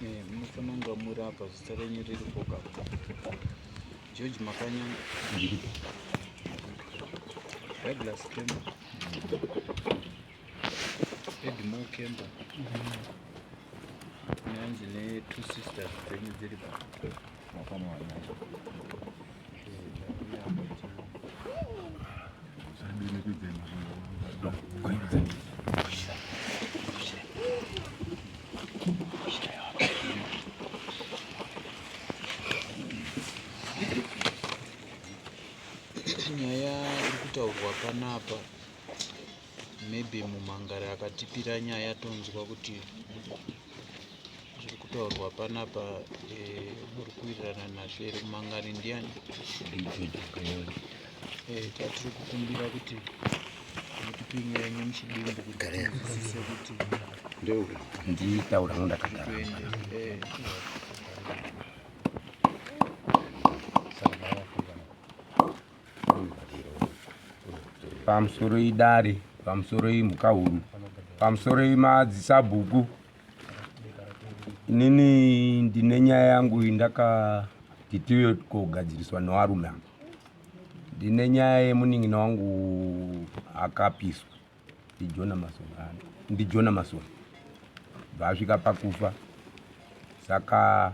Eh, munofanira kunga muri apa zita renyu riri poka George Makanyanga, Douglas Kemba, Edmore Kemba, neanzi ne two sisters dzenyu dziri pa Nyaya iri kutaurwa panapa maybe mumhangari akatipira nyaya tonzwa kuti zviri kutaurwa panapa eh, muri kuwirirana nazvo here mumhangari ndiani eh, tatiri kukumbira kuti mutipe nyaya yenyu muchidimbu kuti tinzwisise kuti nditaura ndakagara toende eh. Pamusoro idare, pamusoro imhuka huru, pamusoro imadzisabhuku. Inini ndine nyaya yangu indakati tiuye kogadziriswa nevarume ava. Ndine nyaya yemunin'ina wangu akapiswa ndiJona Masoni, ndiJona Masoni bvaasvika pakufa saka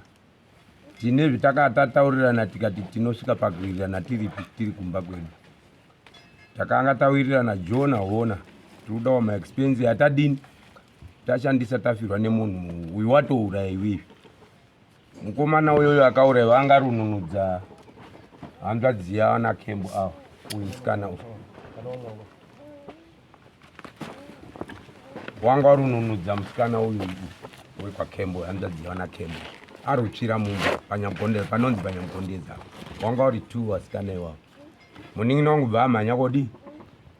Tine zvitakataurirana tikati tinosvika pakuwirirana tiripi tiri kumba kwedu. Takanga tawirirana Jona hona tiri kudawo maexpense atadini tashandisa tafirwa nemunhu uyu watouraya iwewe. Mukomana uyoyo akauraiwa anga rununudza hanzvadzi yaana Kembo awa uyu musikana uyu. Wanga warununudza musikana uyu wekwaKembo hanzvadzi yavana Kembo arutsvira mumba panyamugonde panonzi panyamugondedza wanga uri two vasikana iwavo munin'ina wangu bva amhanya kodi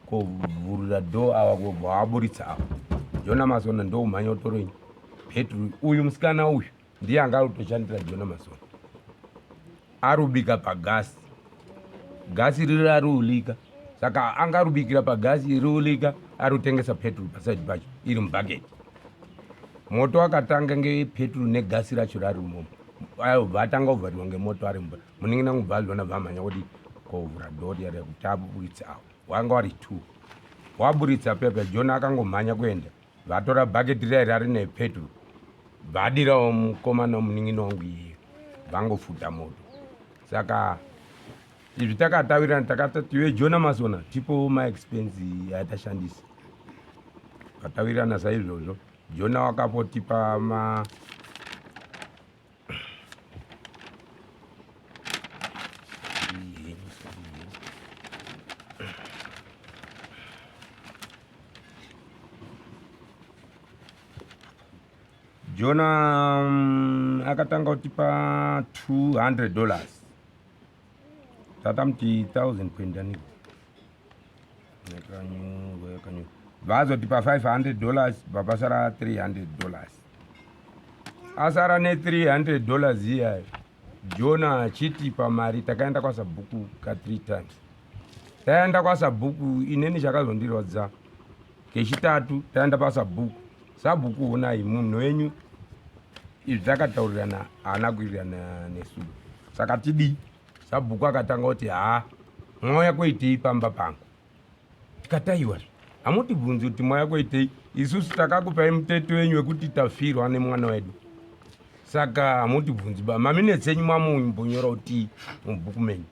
kovhurira do ava kobva waburitsa ava Jona Masona ndokumhanya utorenyu Petru uyu musikana uyu ndiye anga arikutoshandira Jona Masona arubika pagasi gasi riri ariulika saka anga arubikira pagasi iriulika arutengesa petrol pasaidi pacho iri mubhaketi moto akatanga ngepetro negasi racho rari umomo ayobva atanga kuvhariwa ngemoto ari mumba munin'ina wangu bva azviona bva amhanya kuti kovhura dhori yari kuti aburitse awo wanga wari two waburitsa pepe jona akangomhanya kuenda Vatora bucket riya rari nepetro vadirawo mukomana munin'ina wangu iyeyo vangofuta moto saka izvi takatawirirana takatati iwe jona masona tipo maexpense yatashandisa vatawirirana saizvozvo jona wakapotipa ma Jona akatanga kutipa 200 dollars tatamuti 1000 point aniko vazotipa 500 dollars vapasara 300 dollars asara ne 300 dollars iyayo Jona achitipa mari takaenda kwasabhuku ka 3 times taenda kwasabhuku inini chakazondirwadza kechitatu taenda pasabhuku sabhuku honai munhu wenyu izvi takataurirana haana kuwirirana nesu saka tidii sabhuku akatanga kuti haa mwauya kuitei pamba pangu tikataiwa hamutibvunzi kuti mwauya kuitei isusu takakupai muteto wenyu wekuti tafirwa nemwana wedu saka hamutibvunzi ba maminetsi enyu mamumbonyora kuti mubhuku menyu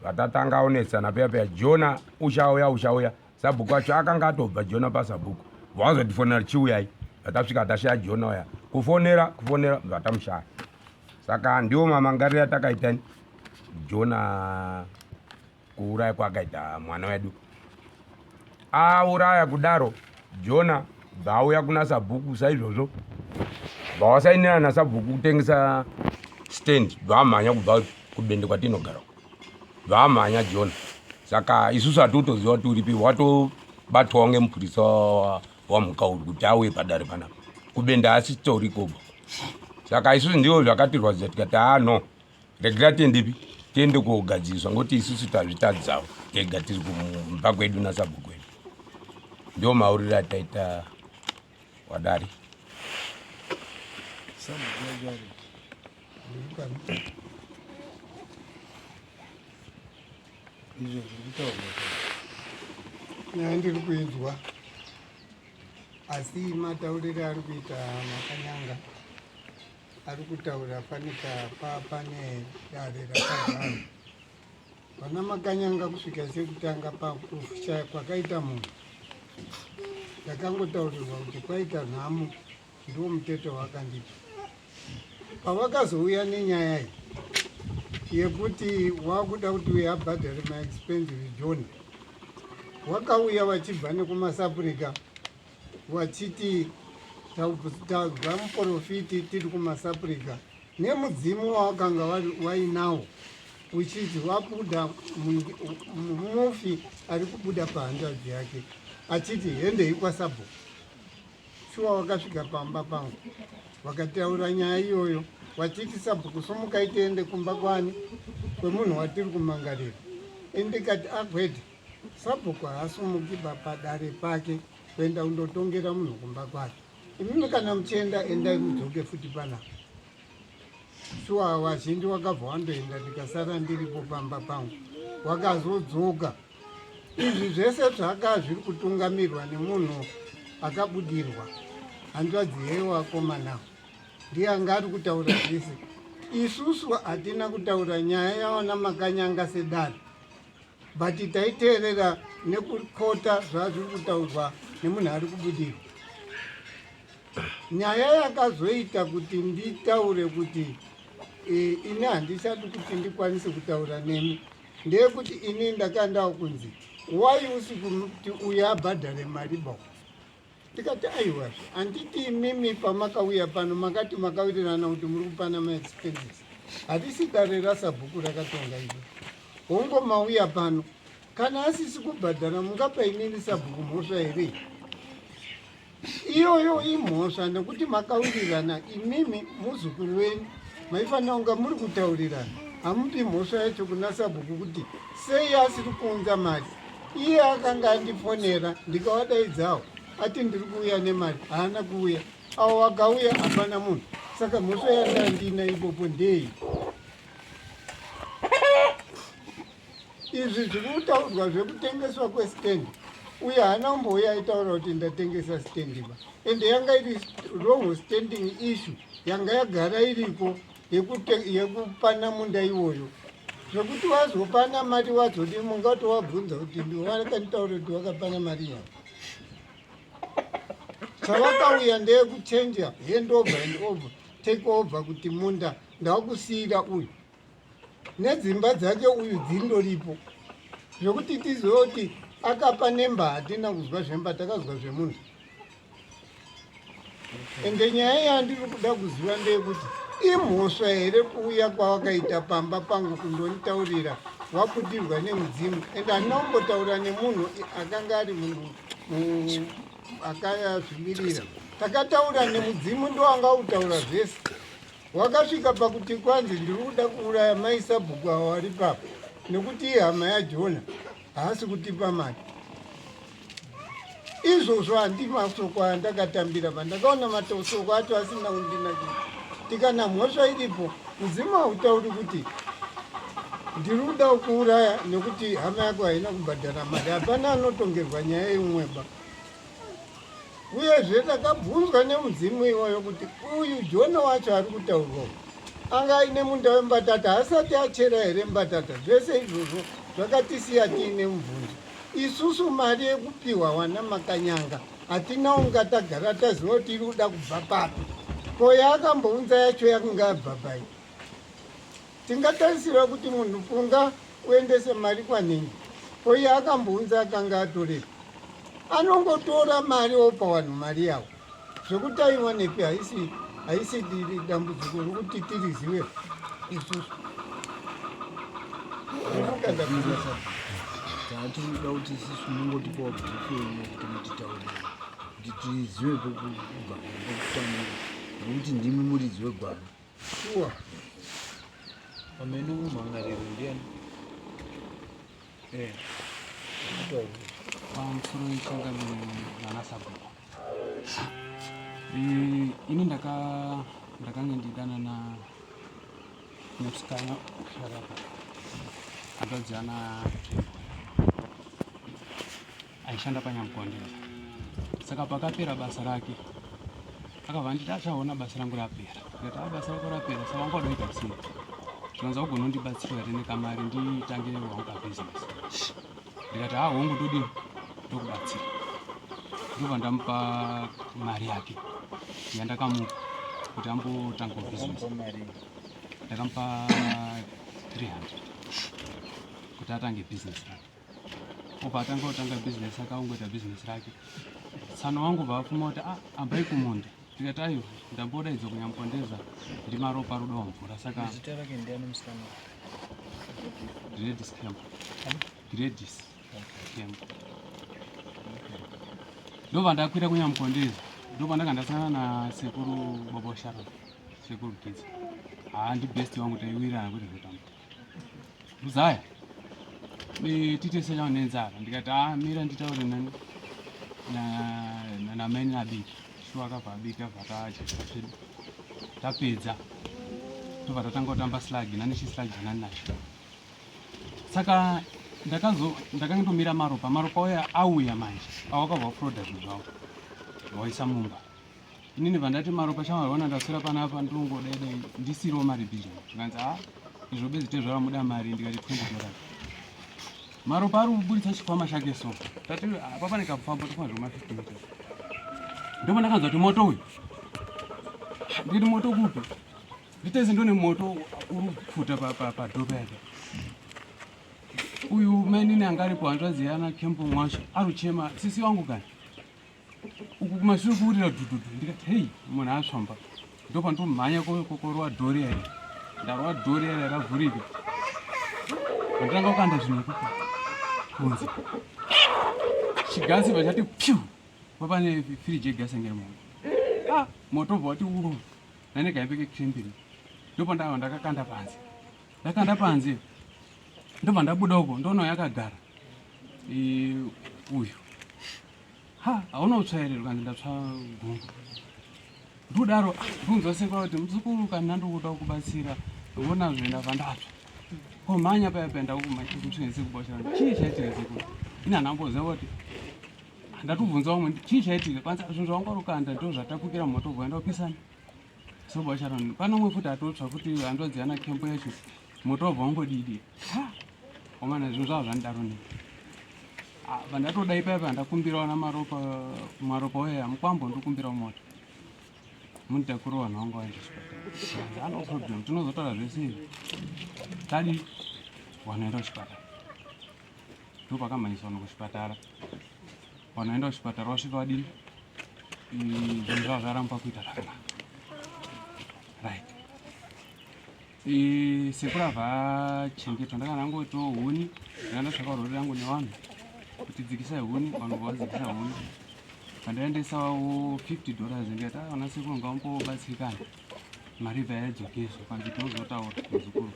vatatanga onetsana peya peya jona uchauya uchauya sabhuku wacho akanga atobva jona pasabhuku vazotifonera chiuyai vatasvika tashaya jona uya kufonera kufonera vatamushaya saka ndiwo mamangariro atakaita jona kuuraya kwaakaita mwana wedu auraya kudaro jona bvaauya kuna sabhuku saizvozvo bvawasainirana nasabhuku kutengesa stand bvaamhanya kubva kubende kwatinogara bvaamhanya jona saka isusu hatiutoziva kuti uripi watobatwawo ngemupurisa wamhukauri kuti auye padare panapa kubenda asitorikoba saka isusu ndiwo zvakatirwadzisa tikati haa no Regera tiendepi tiende kogadziriswa ngokuti isusu tazvitadzawo tega tiri kumba kwedu nasabhuku wedu. Ndiwo mauriro ataita wadari. Izvo zviri kutaurwa. Nyaya ndiri kuinzwa asi mataurire ari kuita Makanyanga ari kutaura fanika pane dare rakavharwa. Vana Makanyanga kusvika sekutanga pakushaya kwakaita munhu ndakangotaurirwa kuti kwaita nhamo ndiwo muteto wakandipa. Pavakazouya nenyaya iyi yekuti wakuda kuti uye abhadhare maexpensive John, wakauya vachibva nekumasapurika wachiti tabva muprofiti tiri kumasapurika nemudzimu wawakanga wainawo uchiti wabuda mufi ari kubuda pahanzvadzi yake achiti hendei kwasabhuku. Shuwa wakasvika pamba pangu vakataura nyaya iyoyo vachiti sabhuku sumukai tiende kumba kwani kwemunhu watiri kumangarira. Indikati akwete, sabhuku haasumuki padare pake kuenda kundotongera munhu kumba kwake. Imimi kana muchienda endai mudzoke futi panapa. Shuwa vazhinji wakabva wandoenda ndikasara ndiripo pamba pangu. Wakazodzoka. Izvi zvese zvaka zviri kutungamirwa nemunhu akabudirwa hanzvadzi yewakomana ndiye anga ari kutaura zvese. Isusu hatina kutaura nyaya yawana Makanyanga sedare, but taiteerera nekukota zvazviri kutaurwa nemunhu ari kubudirwa. Nyaya yakazoita kuti nditaure kuti ini handichadi kuti ndikwanise kutaura nemi ndeyekuti ini ndakandawo kunzi why usi kuti uyo abhadhare mari bo. Ndikati aiwazve handiti imimi pamakauya pano makati makawirirana kuti muri kupana maexpenses. Harisi dare rasabhuku rakatonga izvo. Hongo mauya pano kana asisi kubhadhara mungapa inini sabhuku mhosva here? Iyoyo imhosva nekuti makawirirana imimi muzukuru wenyu maifanira kunga muri kutaurirana. Hamupi mhosva yacho kuna sabhuku kuti sei asiri kuunza mari. Iye akanga andifonera ndikavadaidzawo ati ndiri kuuya nemari, haana kuuya. Avo vakauya hapana munhu, saka mhosva yandandina ipopo ndei? Izvi zviri kutaurwa zvekutengeswa kwestand, uye haana kumbouya aitaura kuti ndatengesa stand ba, ende yanga iri wrong standing issue yanga yagara iriko yekupana munda iwoyo. Zvekuti wazopana mari wazodi mungatowabvunza kuti ndiwakanditaura kuti wakapana mari yavo. Chavakauya ndeyekuchenja hand over and over take over kuti munda ndawakusiira uyu nedzimba dzake uyu dzindoripo, zvekuti tizive kuti akapa nemba hatina kuzwa zvemba, takazwa zvemunda. Ende nyaya yandiri kuda kuziva ndeyekuti imhosva here kuuya kwawakaita pamba pangu kundonditaurira wabudirwa nemudzimu, ende handina kumbotaura nemunhu akanga ari munhu akazvimirira. Takataura nemudzimu ndowanga kutaura zvese. Wakasvika pakuti kwanzi ndiri kuda kuuraya mai sabhuku avo vari papa nekuti ihama yaJona haasi kutipa mari. Izvozvo handi masoko andakatambira pandakaona matosoko acho asina kundinakira. Tikana mhosva iripo, mudzimu hautauri kuti ndiri kuda kuuraya nekuti hama yako haina kubhadhara mari. Hapana anotongerwa nyaya imweba. Uyezve takabvunzwa nemudzimu iwoyo kuti uyu Jona wacho ari kutaurwa anga aine munda wembatata asati achera here mbatata. Zvese izvozvo zvakatisiya tiine mubvunzo. Isusu mari yekupiwa wana Makanyanga hatina unga tagara taziva kuti iri kuda kubva papi. Ko yaakambounza yacho yakanga yabva pai? Tingatarisira kuti munhu funga uendese mari kwanhingi, ko iye akambounza akanga atorepi? Anongotora mari opa vanhu mari yavo. Zvekuti aiwanepi haisi haisi dambudziko rokuti tirizive isusu. Tatoda kuti isusu mungotipawo brief yenyu kuti mutitaurire kuti tizive pekubva pekutangira nekuti ndimi muridzi wegwaro. Shuwa. Pamene mumhangariro ndiani? Eh. Pamusoro ichangamire vana sabhuku. Ini ndaka Ndakange ndidanana nemusikana usharapo hanzvadzi yana Kembo aishanda paNyamukondera. Saka pakapera basa rake akabva anditi achaona basa rangu rapera. Ndikati a basa rako rapera saka wanga udoita sei? Zvikanzi augona undibatsira here nekamari nditange wangu kabhizinesi. Ndikati ha hongu ndodini ndokubatsira. Ndobva ndamupa mari yake yandakamupa kuti ambotangawo bhizinesi. Ndakamupa 300 kuti atange bhizinesi rake. Obva atanga kutanga bhizinesi rake akungoita bhizinesi rake. Tsano wangu bva vafuma kuti ah ambai kumunda. Ndikati aiwa ndambodaidzwa kunyamukondeza ndimaropa rudo wamvura saka Zita rake ndiani musikana? Gladys Kembo. Gladys Kembo. Ndobva ndakwira kunyamukondeza. Ndobva ndanga ndasangana nasekuru Bobo Sharon. Sekuru Gidza. Haa ndi best wangu taiwirirana kwete zvekutamba. Muzaya. Tite senyama nenzara. Ndikati ah mira nditaure nani na namai nabiki. Shuwa akabva abika abva tadya chikafu Tapedza. Tobva tatanga kutamba slag nani chi slag nani nacho. Saka ndakazo ndakanga ndomira maropa maropa uya auya manje awakabva wafroda zvinhu zvavo waisa mumba inini vandati maropa shamwari wana ndaswera panapa ndongodai ndisiriwo mari bhijani zvikanzi a izvo bedzi tezvara muda mari ndikati 20 dollars maropa ari kuburitsa chikwama chake so tati apa pane kamufambo tofamba zvekuma 50 meters ndipo ndakanzwa kuti moto uyu ndikati moto kupi nditese ndone moto uri kupfuta padhopa yake uyu mainini anga aripo hanzvadzi yana kembo mwacho aruchema sisi wangu kani uku kumashure kuurira dhudhudhu ndikati hei munhu asvamba ndopandomhanya korwa dhori yari ndarwa dhori yari ravhurika ndotanga kukanda zvinhu kuku kunze chigasi vachati pyu papane firiji yegasi yange iri mumo ah moto ubva wati uru nane kaimbe kekrimbiri ndopandava ndakakanda panze ndakanda panze ndobva ndabuda uko ndoona yakagara uyu ha hauna kutsva here rukanzi ndatsva gungu ndodaro ah, ndunzwa sekwa kuti muzukuru kana ndikuda kubatsira ona zve ndabva ndatsva komhanya paya paya ndakutsvenge sekubatsira chii chaitika sekuru ini handamboziva kuti ndatobvunza vamwe chii chaitika kwanza zvinhu zvawanga rukanda ndo zvatapukira moto bva ndakupisana soba sharon pane umwe futi atotsva futi hanzvadzi yana kempo yacho moto wabva wangodidi omana zvinhu zvavo zvandidaro nei ah, vandatodai paya paya ndakumbirawo namaropa maropa oya mukwambo ndikumbirawo moto munditakure vanhu vangu vaende kuchipatara ano problem tinozotaura zvese izvi tadi vanoenda kuchipatara ndopakamhanyiswa vanhu kuchipatara vanoenda kuchipatara wasvika vadini zvinhu zvavo zvaramba kuita zvakanaka right sekuru abva achengetwa ndakanga ndangotiwo huni ndanga ndatsvaka rori rangu nevanhu kuti dzikisai huni vanhu vadzikisa huni pandaendesawo 50 dollars ndikati ah, vana sekuru ngavambobatsirikana mari ibva yadzokeswa kwanzi tinozotaura muzukuru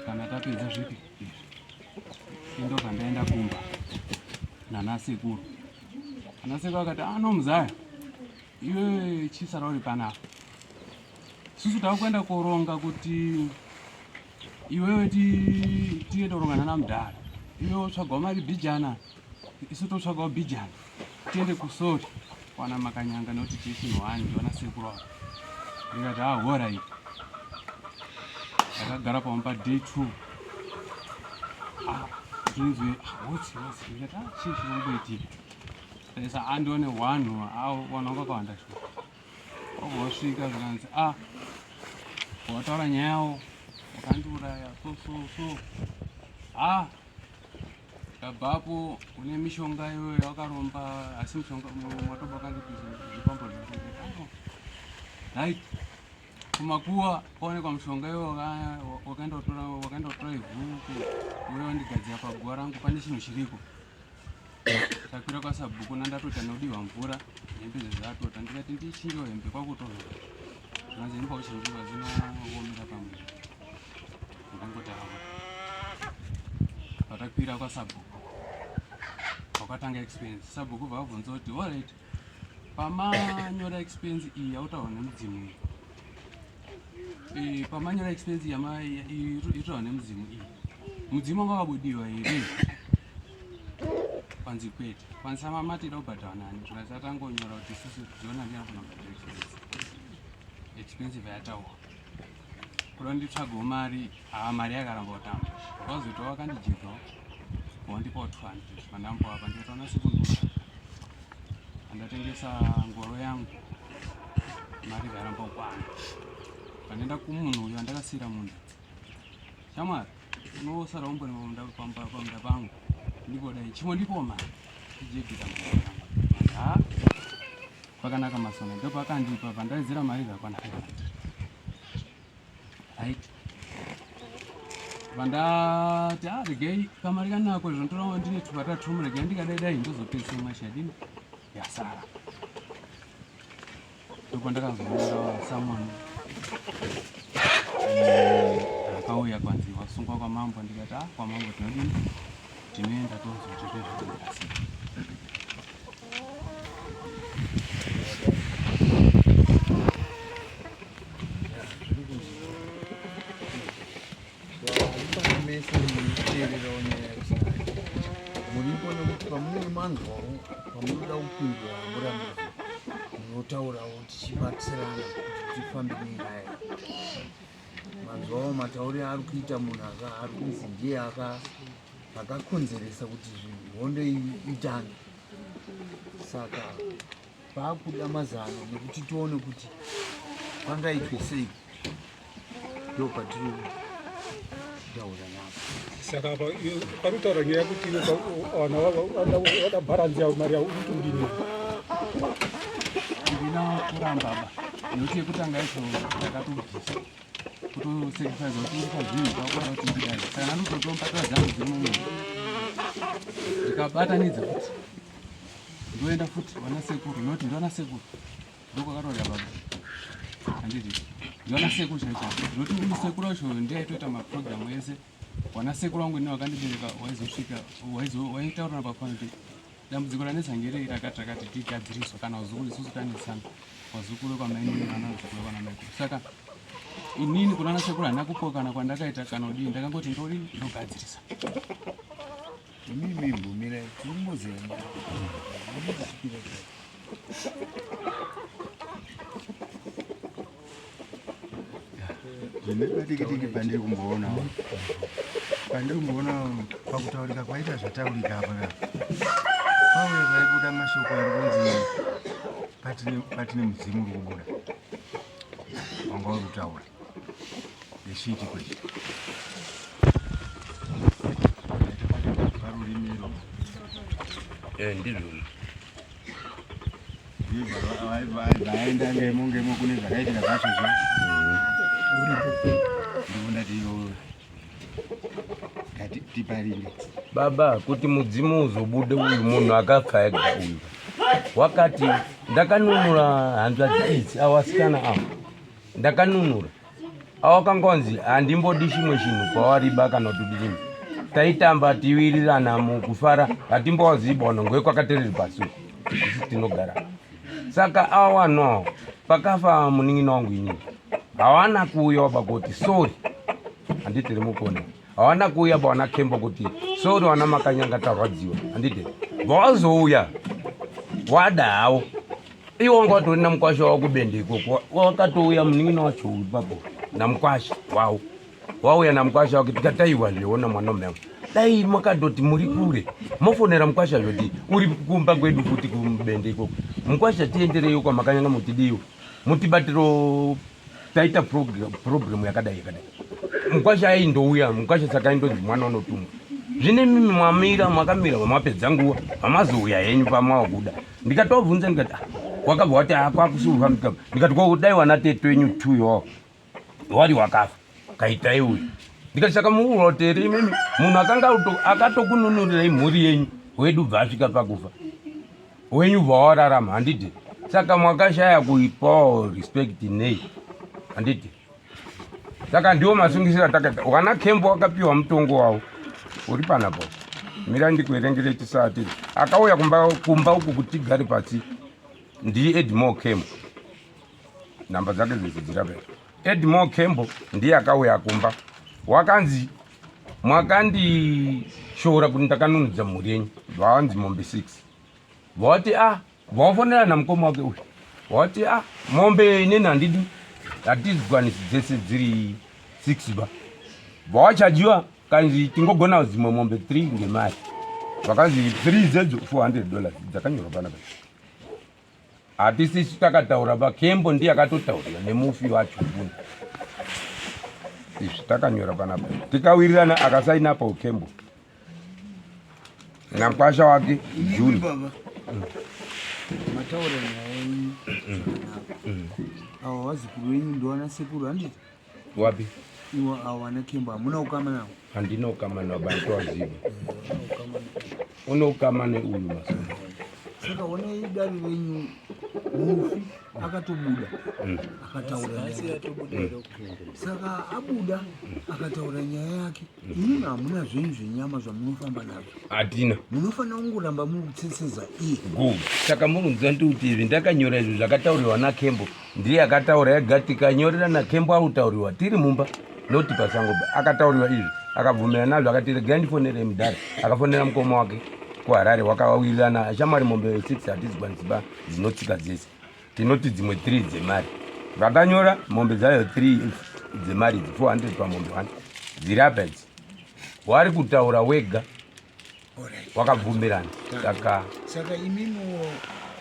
kana tapedza zvipi izvi indobva ndaenda kumba nana sekuru ana sekuru akati ano ah, muzaya iwe chisara uri panapa susu takuenda koronga kuti iwewe tiende koronga nana mudhara iwe wotsvagawo mari bhijana isu totsvagawo bhijana tiende kusori kwana makanyanga nekuti tiisinhu wani ndiwana sekuru avo ndikati ah horait ndakagara pamwe paday two ah, ndinzwe ah, wotsi wotsi ndikati ah chii chinomboitika taisa andione wanhu awo vanhu vanga vakawanda shuwa wabva wasvika zvikanzi ah wataura nyaya yawo wakandiuraya so so so ah ndabvapo une mishonga iyoyo yawakaromba asi mishonga watoba wakandipisa zvikwambo zvese right kumakuwa kwaonekwa mushonga iwo wakaenda kutora wakaenda kutora ivhu uye wandigadzira paguva rangu pane chinhu chiriko takwira kwasabhuku nandatota nodiwa mvura hembe dzezvatota ndikati ndichinjewo hembe kwakutonhora zvikanzi inopa kuchinjiwa dzinoomera pamwe ndangotaura patakwira kwasabhuku wakatanga expense sabhuku vabvunza kuti orit pamanyora expense iyi yautaurwa nemudzimu iyi Eh, pamanyora expense yama itorwa nemudzimu iyi mudzimu wanga wabudiwa here kwanzi kwete kwanzi samama tida kubhadhara nani zvikanzi atangonyora kuti isusu ziona ndiyafuna kubhadhara expense expensive yataurwa kuda nditsvagawo mari haa mari yakaramba kutamba wazoita wakandijidzawo wandipawo 200 vandamboapa ndikatoona sekundura andatengesa ngoro yangu mari yaramba kukwana pandaenda kumunhu uyo andakasiira munda shamwari unosara umbori pamunda pangu ndikodai chimwe ndipo mari ndijegita ha pakanaka masona ndopakandipa pandaidzira mari zvakwana 500 right vandati ah regei kamari kanako izvo ndotora ndine tubata tumu regei ndikadai dai ndozopedzisa imwe shadini yasara ndopandakazoona someone akauya kwanzi wasungwa kwamambo ndikati ah kwamambo tinodini tinoenda tozoti zvezvinoasi Mese munoteererawo nyaya muripo nekuti pamunenge manzwawo pamunoda kupindura murambidzo munotaurawo tichibatsirana kuti tifambe nenyaya manzwawo matauriro ari kuita munhu ari kunzi ndiye akakonzeresa kuti hondo itange saka paakuda mazano nekuti tione kuti pangaitwe sei ndo patiri kutaura napo saka apa parikutaura nyaya yekuti vana vada bharanzi yavo mari yavo uri kudini ndina kuramba ba nekuti yekutanga yacho ndakatobvisa kutosacrifice kutengesa zvinhu kwakuda kuti ndidai saka ndandototombatira dzangu dziri mumunhu ndikabatanidza futi ndoenda futi vana sekuru noti ndivana sekuru ndokwakatorya baba handiti ndivana sekuru chaicho noti sekuru wacho ndiye aitoita maprogramu ese wana sekuru wangu ini wakandibereka waizosvika waitaura napapano kuti dambudziko ranetsa ngerei rakati rakati tigadziriswa kana vazukuru isusu tanetsana vazukuru vekwamainini vana vazukuru vekwana maikuru saka inini kunana sekuru handina kupokana kwandakaita kana kudii ndakangoti ndodii ndogadzirisa Imimi mbumira tirimbozenda. Zvine padikidiki pandiri kumboonawo pandiri kumboona pakutaurika kwaita zvataurika apa ka pauye paibuda mashoko ari kunzi patine mudzimu uri kubuda wanga uri kutaura Ngechiitiko ichi parurimiro eh, ndizvo vaenda ngemo ngemo kune zvakaitika zvacho zvo ndiko ndati tiparire baba kuti mudzimu uzobude uyu munhu akafa ega uyu wakati ndakanunura hanzvadzi idzi awasikana awo ndakanunura awakangonzi handimbodi chimwe chinhu kwawariba kana kuti chinhu taitamba tiwirirana mukufara hatimbowazivi bono ngoekwakatereri pasi isu tinogara saka awa no pakafa munin'ina wangu inini hawana kuuya waba kuti sori handiti rimukone hawana kuuya bawana kembo kuti sori wana makanyanga tarwadziwa handiti vawazouya wada hawo iwo wanga watori namukwasha wavo kubende ikoko wakatouya munin'ina wacho ipapo namukwasha wavo wauya namukwasha wake tikataiwa zveona mwana umeangu dai makatoti muri kure mofonera mukwasha zvoti uri kumba kwedu futi kubende ikoko mukwasha tiendereiwo kwamakanyanga mutidiwo mutibatiro taita problem yakadai yakadai mukwasha aindouya mukwasha saka aindonzi mwana unotumwa zvine mimi mwamira mwakamira vamapedza nguva vamazouya henyu pamwakuda ndikatobvunza ndikati ah, wakabva wati ah, kwakusufambika ndikati kwakudai wana tete wenyu tuyo wari wakafa kaitai uyu ndikati saka muuroteri imimi munhu akanga akatokununurirai mhuri yenyu wedu bva asvika pakufa wenyu bva wararama handiti saka mwakashaya kuipawo respect nei handiti saka ndiwo masungisiro atakaita wana kembo wakapiwa mutongo wavo uri panapo mira ndikuerengere tisati akauya kumba, kumba uku kuti tigare pasi ndi edmore kembo nhamba dzake dzese dzirapa Edmore Kembo ndiye akauya kumba, wakanzi mwakandishora kuti ndakanunudza mhuri yenyu, vawanzi mombe 6. Vati a vawafonera namukoma wake uyu, vati a mombe ineni handidi, hatizikwanisi dzese dziri 6 ba. Vawachajiwa kanzi tingogona dzimwe mombe 3 ngemari, vakanzi 3 dzedzo $400 dzakanyorwa panapa. Hatisisu takataura ba, Kembo ndiye akatotaurira nemufi wacho mbuni. Izvi takanyora panapa tikawirirana, akasaina apo Kembo nakwasha wake Juni. Baba, mataura nyaya yenyu zvakanaka. Awa vazukuru venyu ndowana sekuru, handiti? Wapi? Iwo awa vana Kembo hamuna ukama navo? Handina ukama navo, banditowaziva. Une ukama neuyu masoro. Saka onai dare renyu, mufi akatobuda akataura nyaya yake. Saka abuda akataura nyaya yake, imimi hamuna zvenyu zvenyama zvamunofamba nazvo? Hatina. Munofanira kungoramba muri kutsetseza iye. Good. Saka murunzwa ndikuti izvi ndakanyora izvi zvakatauriwa naKembo, ndiye akataura ega, tikanyorera naKembo autauriwa tiri mumba, noti pasango akatauriwa izvi, akabvumira nazvo, akati regai ndifonere mudhara. Akafonera mukoma wake kuHarare, wakawirirana, shamwari mombe 6 hatizikwanisi ba, dzinotsika dzese, tinoti dzimwe 3 dzemari. Vakanyora mombe dzayo 3 dzemari idzi, 400 pamombe 1 dziri apa idzi, wari kutaura wega wakabvumirana. Saka Saka imimiwo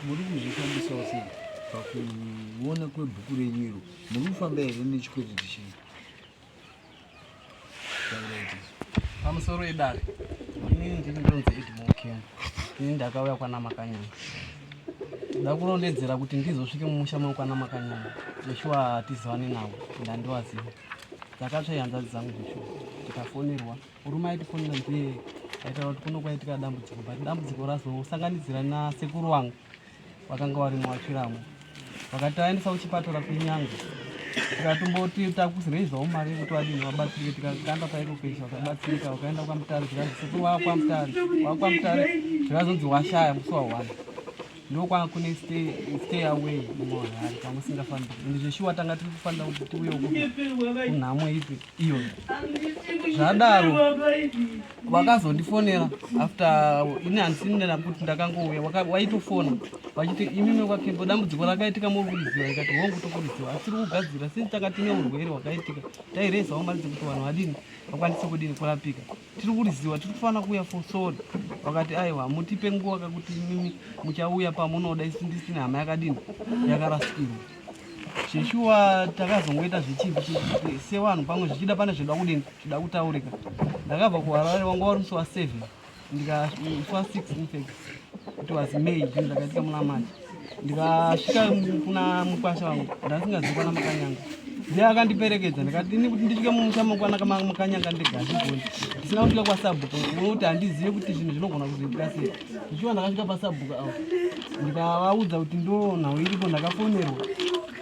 muri kuzvifambisawo sei pakuona kwebhuku renyu iro? Muri kufamba here nechikwereti chenyu? Taurai tisu. Pamusoro edare, inini ndini ndonzi Edmore Ken. Ini ndakauya kwana Makanyanga nda kurondedzera kuti ndizosvike mumusha mangu kwana Makanyanga. Zveshuwa hatizivani navo, ndandiwaziva dzakatsva ihanzvadzi dzangu. Zveshuwa tikafonerwa, murume aitifonera ndiye aitaura kuti kuno kwaitika dambudziko, but dambudziko razosanganidzira nasekuru wangu vakanga varimo vatsviramo, vakati taendesa kuchipatara kuNyanga. Tikatomboti takureizwawo mari yekuti vadini vabatsirike, tikakanda paEcoCash, vakabatsirika, vakaenda kwaMutare. Zvikanzi sekuru vakwaMutare, vakwaMutare, zvikazonzi washaya musi wa1. Ndokwanga kune stay away muHarare kwamusingafambiri, ende zveshuwa tanga tiri kufanira kuti tiuye kupi kunhamo ipi iyoyo. Zvadaro vakazondifonera after ini handisina kuti ndakangouya, waitofona vachiti imimi kwaKembo dambudziko rakaitika muri kuriziva? Ikati hongu, tokuriziva, asi tiri kugadzira since tanga tine urwere hwakaitika, tairezawo mari dzekuti vanhu vadini vakwanise kudini kurapika. Tiri kuriziva, tiri kufanira kuuya for sorry. Vakati aiwa, mutipe nguva kakuti imimi muchauya pamunoda, isu ndisine hama yakadini yakarasikirwa. Zveshuwa takazongoita zvechipi sevanhu, pamwe zvichida pane zvoda kudini zvida kutaurika. Ndakabva kuHarare, wanga wari musi wa7, ndika musi wa6, in fact it was May, zvinhu zvakaitika muna March. Ndikasvika kuna mukwasha wangu, ndasingazivi kwana Makanyanga, ndiye akandiperekedza. Ndikati ini kuti ndisvike mumusha mokwana Makanyanga ndega handigoni ndisina kusvika kwasabhuku, nokuti handizivi kuti zvinhu zvinogona kuzoitika sei. Zvichiwa ndakasvika pasabhuku avo, ndikavaudza kuti ndo nhau iripo, ndakafonerwa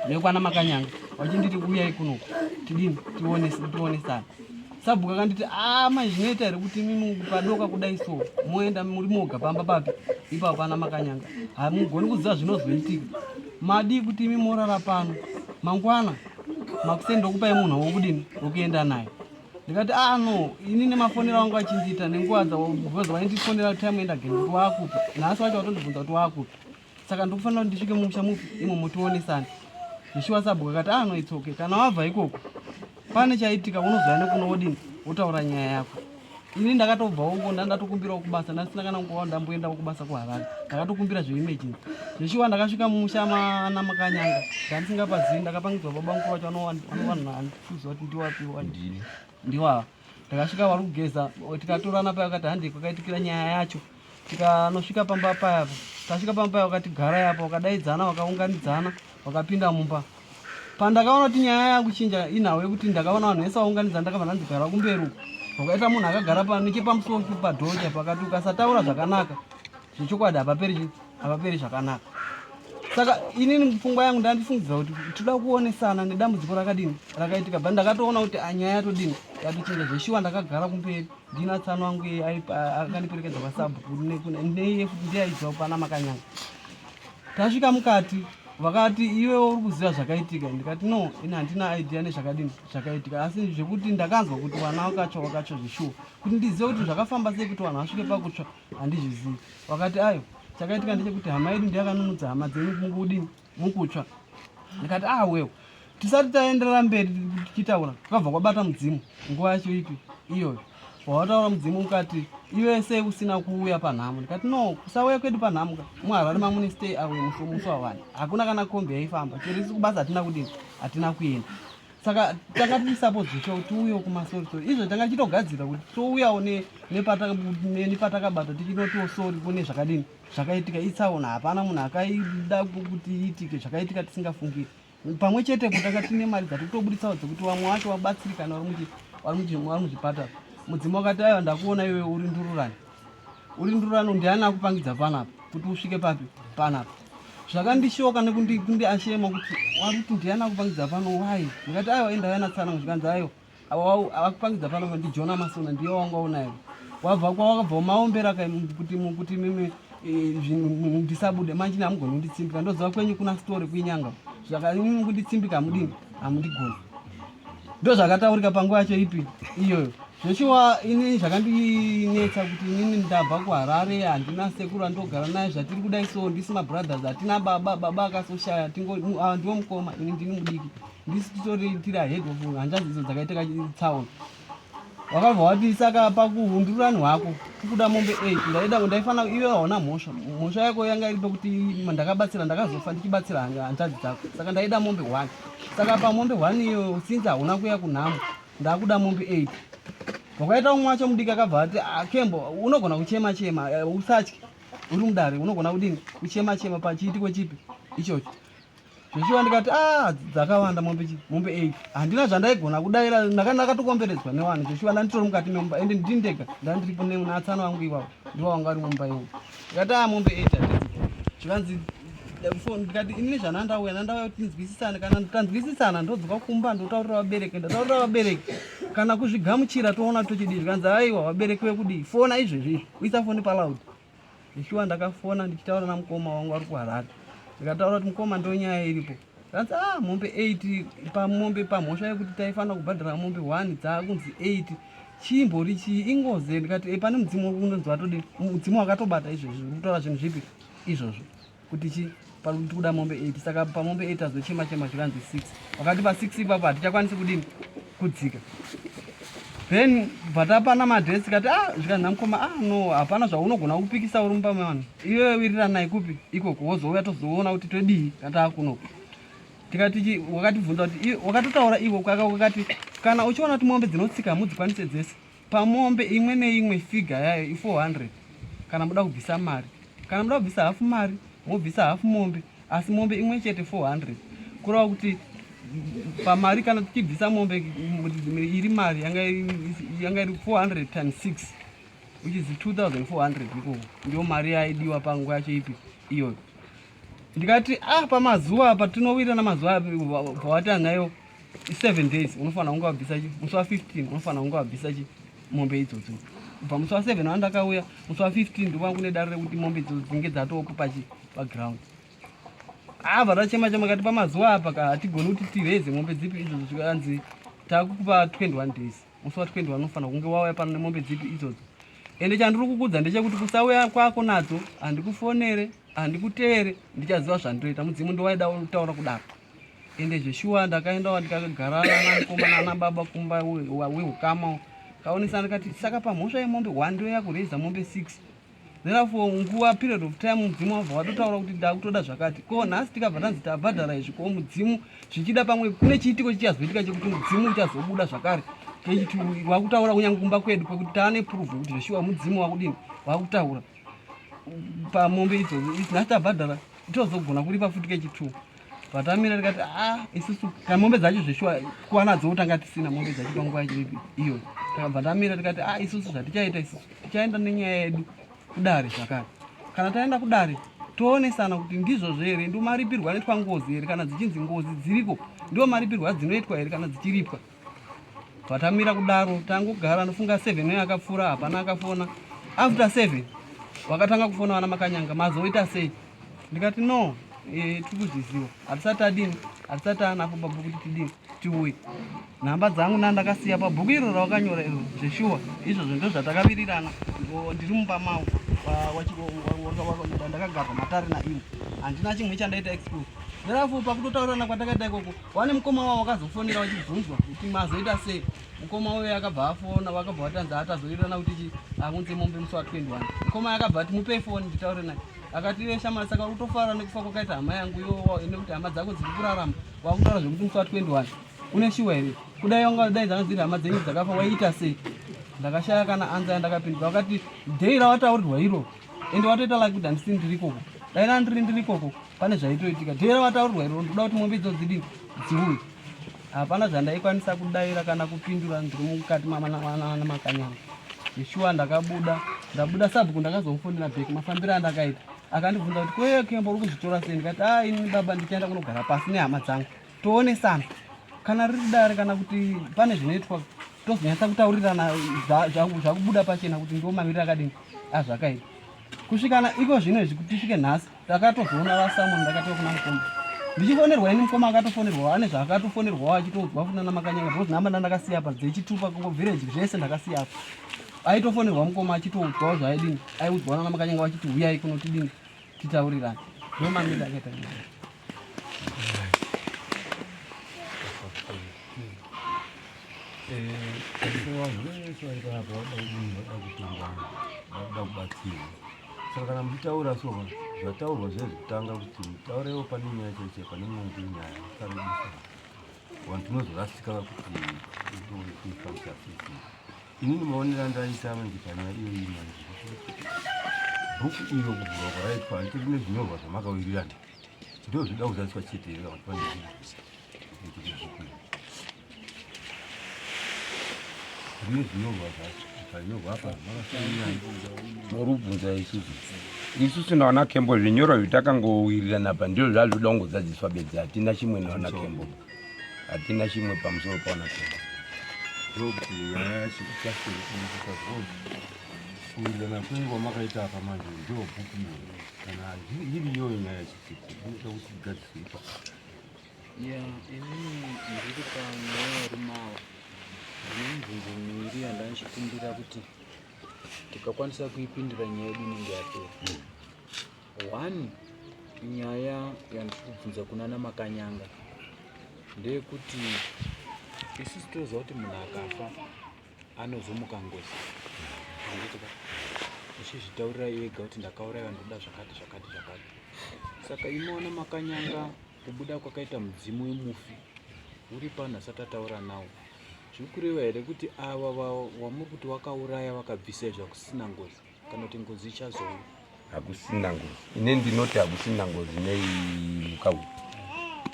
nekwana Makanyanga vachinditi uyai kunoku tidini tionesana. Sabhuku akanditi a mai, zvinoita here kuti mimi padoka kudai so moenda muri moga pamba papi ipapo pana Makanyanga? Hamugoni kuziva zvinozoitika. Madii kuti imi morara pano, mangwana makuseni ndokupai munhu wokudini wokuenda naye? Ndikati a no, ini nemafonero angu achindiita nenguva because vaindifonera time enda again kuti waakupi, nhasi wacho watondibvunza kuti waakupi, saka ndikufanira kuti ndisvike mumusha mupi imomo tionesane. Zvishuwa sabhuku akati ah no, it's okay, kana wabva ikoko pane chaitika unozouya nekuno wodini wotaura nyaya yako. Ini ndakatobva uko ndandatokumbirawo kubasa, ndasina kana nguva ndamboendawo kubasa kuHarare, ndakatokumbira zveemergency. Zveshuwa ndakasvika mumusha mana Makanyanga, ndandisingapazivi, ndakapangidzwa baba mukuru vacho vanovanhu handikuziva kuti ndiwapi ndiwava. Ndakasvika vari kugeza, tikatorana paya, vakati handi kwakaitikira nyaya yacho. Tikanosvika pamba paya, tasvika pamba paya vakati garai apa, vakadaidzana, vakaunganidzana, vakapinda mumba. Pandakaona kuti nyaya yakuchinja inhau yekuti ndakaona vanhu vese vaunganidzana, ndakabva ndanzi gara kumberi uko. Vakaita munhu akagara nechepamusoro padhocha, pakati ukasataura zvakanaka zvechokwadi hapaperi hapaperi zvakanaka. Saka inini pfungwa yangu ndandifungidzira kuti toda kuonesana nedambudziko rakadini rakaitika, but ndakatoona kuti nyaya yatodini yatochinja. Zveshuwa ndakagara kumberi ndina tsano wangu akandiperekedza kwasabhuku neiye futi ndiye aibva pana Makanyanga. Tasvika mukati. Vakati iwe uri kuziva zvakaitika? Ndikati no, ini handina idea nezvakadini zvakaitika, asi zvekuti ndakanzwa kuti vana vakatsva vakatsva zveshuwa, kuti ndizive kuti zvakafamba sei kuti vanhu vasvike pakutsva handizvizivi. Vakati ayo, chakaitika ndechekuti hama yedu ndiyakanunudza hama dzenyu mukudini mukutsva. Ndikati ah wewe, tisati taenderera mberi tichitaura kwakabva kwabata mudzimu nguva yacho ipi iyoyo. Wawataura mudzimu ukati iwe sei usina kuuya panhamo? Ndikati no, kusauya kwedu panhamo ka muHarare mamune stay away musi wawani hakuna kana kombi yaifamba, chero isu kubasa hatina kudini, hatina kuenda. Saka tanga tiri suppose zvisho kuti tiuyewo kumasori sori izvo tanga tichitogadzira kuti touyawo nepatakabata tichinotiwo sori kune zvakadini zvakaitika itsaona, hapana munhu akaida kuti iitike zvakaitika tisingafungiri. Pamwe chete tanga tine mari dzatiri kutobuditsawo dzekuti vamwe vacho vabatsirikana vari muzvipatara. Mudzimu wakati aiwa, ndakuona iwe uri ndururani, uri ndururani, ndiani akupangidza panapa kuti usvike papi panapa? Zvakandishoka nekundiashema kuti wari kuti ndiani akupangidza pano, wai? Ndikati aiwa, enda yanatsana. Zvikanzi aiwa, akupangidza pano ndiJona Masona, ndiye wanga unaye, wabva kwawakabva maombera kuti kuti mimi ndisabude manje hamugoni kunditsimbika, ndoziva kwenyu kuna story kuinyanga, zvakaimimi kunditsimbika hamudini, hamundigoni. Ndo zvakataurika panguva yacho ipi iyoyo. Zveshuwa ini zvakandinetsa kuti inini ndabva kuHarare, handina sekuru andogara naye, zvatiri kudai so ndisi mabrothers, hatina baba, baba akasoshaya, ndiwo mukoma, ini ndini mudiki, ndisi titori tiri ahead of hanzvadzi idzo dzakaitika tsaona. Wakabva wati saka pakuhundururani hwako kukuda mombe 8 ndaida ndaifana iwe hauna mhosva, mhosva yako yanga iri pekuti ndakabatsira, ndakazofa ndichibatsira hanzvadzi dzako, saka ndaida mombe 1. Saka pamombe 1 iyo since hauna kuya kunhamo, ndakuda mombe 8. Wakaita umwe wacho mudiki akabva ati ah, Kembo unogona kuchema chema, usatye, uri mudare unogona kudini kuchema chema pachiitiko chipi ichocho. Zveshuwa ndikati ah, dzakawanda mombe chi mombe 8, handina zvandaigona kudaira, ndakatokomberedzwa nevanhu. Zveshuwa ndanditori mukati memumba ende ndini ndega ndandiripo neatsano vangu iwawo, ndiwo wanga vari mumba imomo. Ndikati ah, mombe 8 handidzi. Zvikanzi ndikati inini zvanandauya nandauya kuti tinzwisisane, kana tanzwisisana ndodzoka kumba ndotaurira vabereki, ndataurira vabereki kana kuzvigamuchira toona tochidii. Zvikanzi aiwa, vabereki vekudii, fona izvezvi izvi, uisa foni paloud. Zveshuwa ndakafona ndichitaura namukoma wangu ari kuHarare, ndikataura kuti mukoma ndonyaya iripo. Zvanzi ah, mombe 8 pamombe pamhosva yekuti taifanira kubhadhara mombe 1 dzaakunzi 8, chimbori chii ingozi? Ndikati e, pane mudzimu unonzi watodi mudzimu wakatobata izvezvi uri kutaura zvinhu zvipi izvozvo kuti chi pari kuda mombe 8. Saka pamombe 8 azochema chema zvikanzi 6, wakati pa 6 ipapo hatichakwanisi kudini kudzika. Then bva tapana madhesi kati ah, zvikanzi namukoma ah no, hapana zvaunogona kupikisa uri mumba mevanhu, iwewe wiriranai kupi ikoko, wozouya tozoona kuti todii kana taakunoko. Tikati wakatibvunza kuti wakatotaura iwo wakati kana uchiona kuti mombe dzinotsika hamudzikwanise dzese, pamombe imwe neimwe figa yayo i400, kana muda kubvisa mari, kana muda kubvisa hafu mari mobvisa hafu mombe, asi mombe imwe chete 400, kureva kuti pamari kana tichibvisa mombe iri mari yanga iri 400 times 6, which is 2400 ikoko, ndiyo mari yaidiwa panguva yacho ipi iyoyo. Ndikati ah, pamazuva apa tinowirirana mazuva bvawati anayo 7 days, unofanira kunge wabvisa chi musi wa15, unofanira kunge wabvisa chi mombe idzodzo kubva musi wa7 wandakauya, musi wa15 ndova kune dare rekuti mombe idzodzo dzinge dzatopo pachi paground. Abva tachema chema kati pamazuva apa ka hatigoni kuti tireze mombe dzipi idzodzo. Zvikanzi takukupa 21 days, musi wa21 unofanira kunge wauya pano nemombe dzipi idzodzo. Ende chandiri kukudza ndechekuti kusauya kwako nadzo handikufonere, handikuteere, ndichaziva zvandinoita. Mudzimu ndowaida kutaura kudaro. Ende zveshuwa ndakaendawo ndikagara namukoma nana baba kumba weukama, kaonesa ndikati saka pamhosva yemombe 1 ndoya kureza mombe 6, therefore nguva period of time mudzimu wabva watotaura kuti ndakutoda zvakati. Ko nhasi tikabva tanzi tabhadhara izvi, ko mudzimu zvichida pamwe kune chiitiko chichazoitika chekuti mudzimu uchazobuda zvakare kechiti wakutaura kunyange kumba kwedu kwekuti taane proof kuti zveshuwa mudzimu wakudini wakutaura pamombe idzodzo, nhasi tabhadhara tozogona kuripa futi kechi2. Vatamira tikati a isusu kana mombe dzacho zveshuwa kuwanadzo tanga tisina mombe dzacho panguva yacho iyoyo. Takabva tamira tikati a isusu zvatichaita isusu tichaenda nenyaya yedu kudare zvakare, kana taenda kudare toonesana kuti ndizvozvo here, ndo maripirwo anoitwa ngozi here, kana dzichinzi ngozi dziriko ndo maripirwo adzinoitwa here kana dzichiripwa. Vatamira kudaro tangogara, ndofunga 7 uyo akapfuura hapana akafona. After 7 vakatanga kufona vana Makanyanga, mazoita sei? Ndikati no, Eh, tiri kuzviziva hatisati tadini hatisati taanapo pabhuku kuti tidini tiuye nhamba dzangu nandakasiya pabhuku iro rawakanyora iro zveshuwa izvozvo ndo zvatakavirirana ndiri mumba mavo ndakagarwa matare naimo handina chimwe chandaita expose therefore pakutotaurirana kwatakaita ikoko wane mukoma wavo wakazofonera vachibvunzwa kuti mazoita sei mukoma uyo akabva afona vakabva vatanzi atazowirirana kuti chi aunze mombe musi wa 21 mukoma akabva ati mupei foni nditaure naye akati iwe shamwari saka uri kutofara nekufa kwakaita hama yangu iwo nekuti hama dzako dziri kurarama wakutaura zvekuti musi wa 21 une shuwa here kudai wanga dai dzanga dziri hama dzenyu dzakafa waiita sei ndakashaya kana anza yandakapindura vakati dhei rawataurirwa iro ende watoita like kuti handisi ndiri ikoko dai randiri ndiri ikoko pane zvaitoitika dhei rawataurirwa iro ndoda kuti mombe idzo dzidii dziuye hapana zvandaikwanisa kudaira kana kupindura ndiri mukati mamakanyanga shuwa ndakabuda ndabuda sabhuku ndakazomufonera back mafambiro andakaita akandibvunza kuti koye kembo uri kuzvitora sei ndikati a ah, ini baba ndichaenda kunogara pasi nehama dzangu toonesana kana riri dare kana kuti pane zvinoitwa tozonyatsa kutaurirana zvakubuda pachena kuti ndiwo mamiriro akadini azvakaita kusvikana iko zvino izvi kuti tisvike nhasi takatozoona vasamon ndakatova kuna mukoma ndichifonerwa ini mukoma akatofonerwa ane zvaakatofonerwawo achitoudzwa futi nana makanyanga because nhamba ndandakasiya apa dzechitupa village zvese ndakasiya apa aitofonerwa mukoma achitoudzwawo zvaaidini aiudzwa nana makanyanga vachiti huyai kuno tidini titaurirane ndomamiri akaita nyaya Vanhu vese vari panapa vada kudini, vada kutongwa, vada kubatsirwa. Saka kana muchitaura so zvataurwa zviya zvekutanga kuti mutaurewo pane nyaya chaicho pane mwongo nyaya musarebesa. Vanhu tinozorasika kuti kuifambisa sei. Inini maonero andaita manje panyaya iyoyi manje bhuku iro kuvhurwa kwaraitwa handiti rine zvinyorwa zvamakawirirana ndozvida kuzadziswa chete here kana kuti pane zvimwe nekuti bhuku iri rine zvinyorwa zvacho zvanyorwa apa murubvunza isusu isusu nawana kembo zvinyorwa zvitakangowirirana pa ndizvo zvazvoda kungozadziswa bedzi hatina chimwe nawana kembo hatina chimwe pamusoro pawana kembo ndokuti nyaya yacho ikasire kuitika kuwirirana kwenyu kwamakaita apa manje ndo bhuku iro kana iri iyoyo nyaya yacho inoda kuti igadziswe ipapo Ya, inini ndiri panyaya yevarume ava ndine mibvunzo miviri yandandichikumbira kuti tikakwanisa kuipindura nyaya yedu inenge yapera. One, nyaya yandiri kubvunza kunana Makanyanga ndeyekuti isusu toziva kuti munhu akafa anozomuka ngozi handiti ka uchizvitaurira ega kuti ndakauraiwa ndoda zvakati zvakati zvakati saka imoona Makanyanga Kubuda kwakaita mudzimu wemufi uri pano asati ataura nawo zviri kureva here kuti ava wamuri kuti wakauraya vakabvisa izvi hakusisina ngozi kana kuti ngozi ichazouya? Hakusina ngozi. Ini ndinoti hakusina ngozi nei mhuka huru.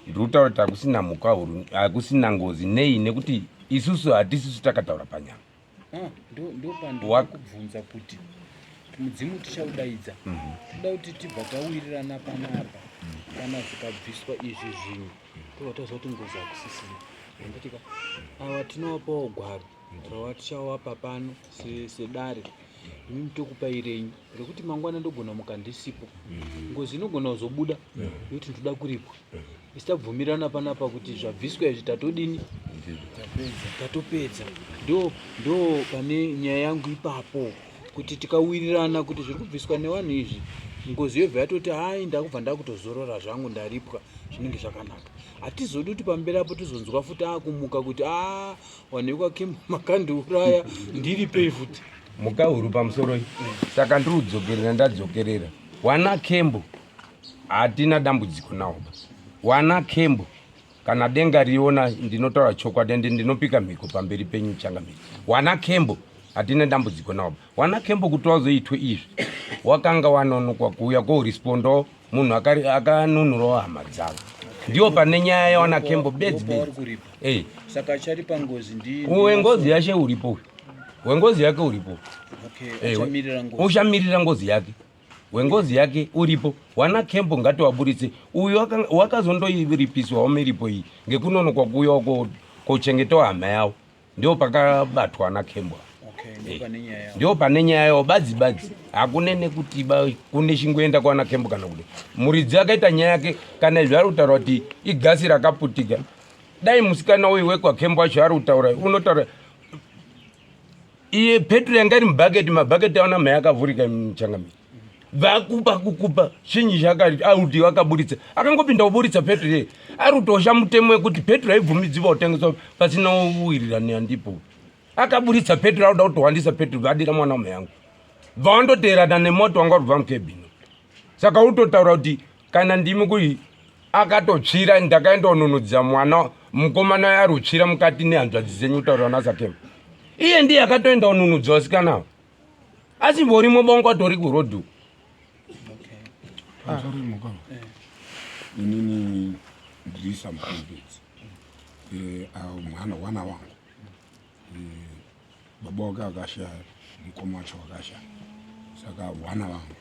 Ndiri kutaura kuti hakusina mhuka huru, hakusina ngozi nei nekuti isusu hatisisu takataura panyama. Ah, ndopandokubvunza kuti mudzimu tichaudaidza mhm. toda kuti tibva tawirirana panapa kana zvikabviswa izvi zvinhu tobva taziva kuti ngozi hakusisina anditika ava tinovapawo gwaro rawatichawapa pano sedare imimi tokupai renyu rekuti mangwana ndogona muka ndisipo mhm. ngozi inogona kuzobuda yokuti ndoda kuripwa Isu tabvumirana panapa kuti zvabviswa izvi tatodini tatopedza ndo ndo pane nyaya yangu ipapo kuti tikawirirana kuti zviri kubviswa nevanhu izvi ngozi yobva yatoti hai ndakubva ndakutozorora zvangu ndaripwa zvinenge zvakanaka hatizodi kuti pamberi apo tizonzwa futi akumuka kuti a vanhu vekwakim makandiuraya ndiripei futi mhuka huru pamusoro saka ndiri kudzokerera ndadzokerera wana kembo Hatina dambudziko nawo ba. Wana Kembo kana denga riona ndinotaura chokwadi ende ndinopika mhiko pamberi penyu changamire. Wana Kembo hatina dambudziko nawo ba. Wana Kembo kuti wazoitwe izvi wakanga wanonokwa kuuya korespondawo munhu akanunurawo hama dzavo. Ndiwo pane nyaya yawana Kembo bedzi bedzi. Eh. Saka acharipa ngozi ndi wengozi yashe uripo uyu. Wengozi yake uripo. Okay, eh, uchamirira ngozi. Uchamirira ngozi yake. wengozi yake uripo wana kembo ngatiwaburitse uyu wakazondoiripiswawo miripo iyi ngekunonokwa kuuya kochengetawo hama yawo ndio pakabatwa ana kembo. Ndio pane nyaya yawo badzi badzi, hakune nekuti kune chingoenda kwana kembo kana kuti muridzi akaita nyaya yake. Kana izvi ari kutaura kuti igasi rakaputika, dai musikana uyu wekwakembo wacho ari kutaura, unotaura iye petro yanga iri mubhaketi, mabhaketi aona mhai akavhurika muchangamiri vakupa kukupa chinyi chakati auti vakaburitsa, akangopinda kuburitsa petro iye ari kutosha mutemo wekuti petro haibvumidziwa kutengeswa pasina uwirirani andipo. Akaburitsa petro auda kutowandisa petro vadira mwana wamai yangu vawandoteerana nemoto wanga uri kubva mukebhini. Saka utotaura kuti kana ndimi kui akatotsvira, ndakaenda kunonudza mwana mukomana ari kutsvira mukati nehanzvadzi dzenyu kutaura nasakema iye ndiye akatoenda kunonudza vasikana ava, asi vorimo bongo atori kurodhu. Inini ndiri samukombedzi mwana wana wangu, baba wake akashaya, mukoma wacho akashaya, saka wana vangu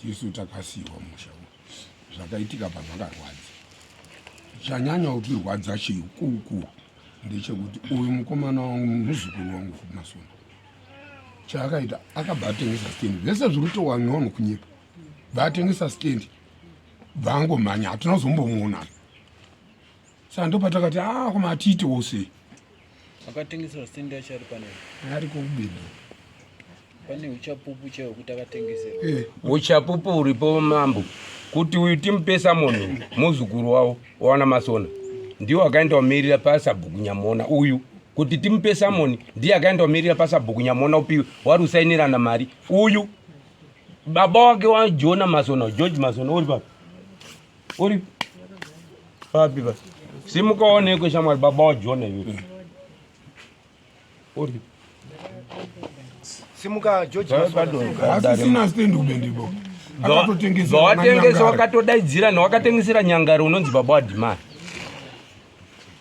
tisu takasiyiwa musha. Zvakaitika pazvakarwadza, chanyanya kutirwadza chikukuru ndechekuti uyu mukomana wangu, muzukuru wangu Masona, chaakaita akabva atengesa stendi. Zvese zviri kutowanwa nokunyepa. Bva atengesa stendi, bva angomhanya, hatina kuzombomuona. Saka ndopatakati a koma atiitewo sei? Akatengesera stendi yacho ari pane ari kubindu. Pane uchapupu chaiwo kuti akatengesera? Uchapupu huripo mambo, kuti uyu timupesa munhu muzukuru wavo wawana Masona ndiwo akaenda kumirira pasabhuku Nyamona. Uyu kuti timupe samoni ndiye akaenda kumirira pasabhuku Nyamona upiwe wari usainirana mari. Uyu baba wake waJona Masona, George Masona, uri papi? Uri papi pa simuka onekwe shamwari. Baba waJona iwe uri Simuka George. Asisina stendi kubendibo. Akatotengesa. Watengesa, wakatodaidzira newakatengesera Nyangari unonzi baba waDhimaya.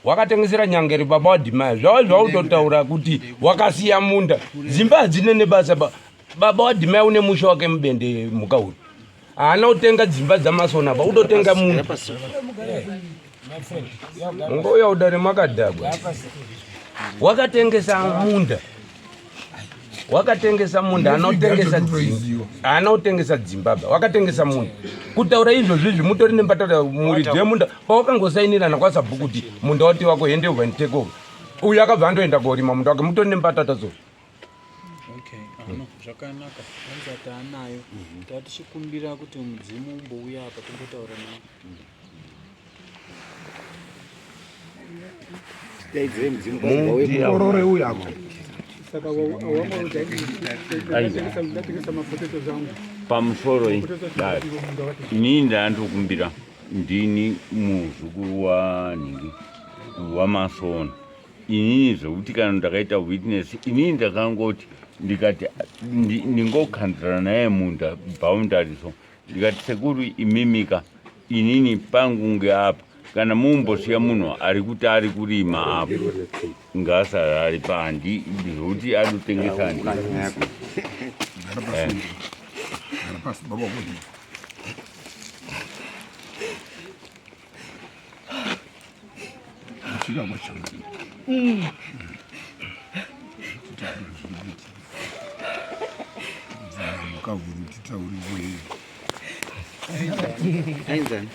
Wakatengesera Nyangari baba waDhimaya zvavo zvautotaura kuti wakasiya munda, dzimba hadzine nebasa. Baba waDhimaya une musha wake mubende mhuka uri haana kutenga dzimba dzaMasona ba utotenga munda. Mungouya udare makadhakwa. Wakatengesa munda, wakatengesa munda, anotengesa dzimba, haana kutengesa dzimba ba wakatengesa munda. Kutaura izvozvo izvi mutori nembatata muridzi wemunda pawakangosainirana kwasabhuku kuti munda wati wako hand over and take over, uyu akabva andoenda korima munda wake, mutori nembatata so. Okay, ano zvakanaka. Anza taanayo. Tatichikumbira kuti mudzimu umbouya apa timbotaura nawo. Mukorore uyu ako. Saka ndatengesa mapotato zangu. Pamusoro dare, inini ndandokumbira, ndini muzukuru wanhingi waMasona. Inini zvekuti kana ndakaita witness, inini ndakangoti ndikati ndingokanzira naye munda boundary, so ndikati sekuru imimika, inini pangu ngeapa, kana mumbosiya munhu ari kuti ari kurima apo ngaasara ari pahandi, zvokuti adotengesa handi. Gara pasi. Gara pasi baba wako. Kusvika kwachanga. Mukavhuru titauriwe. Ainzani?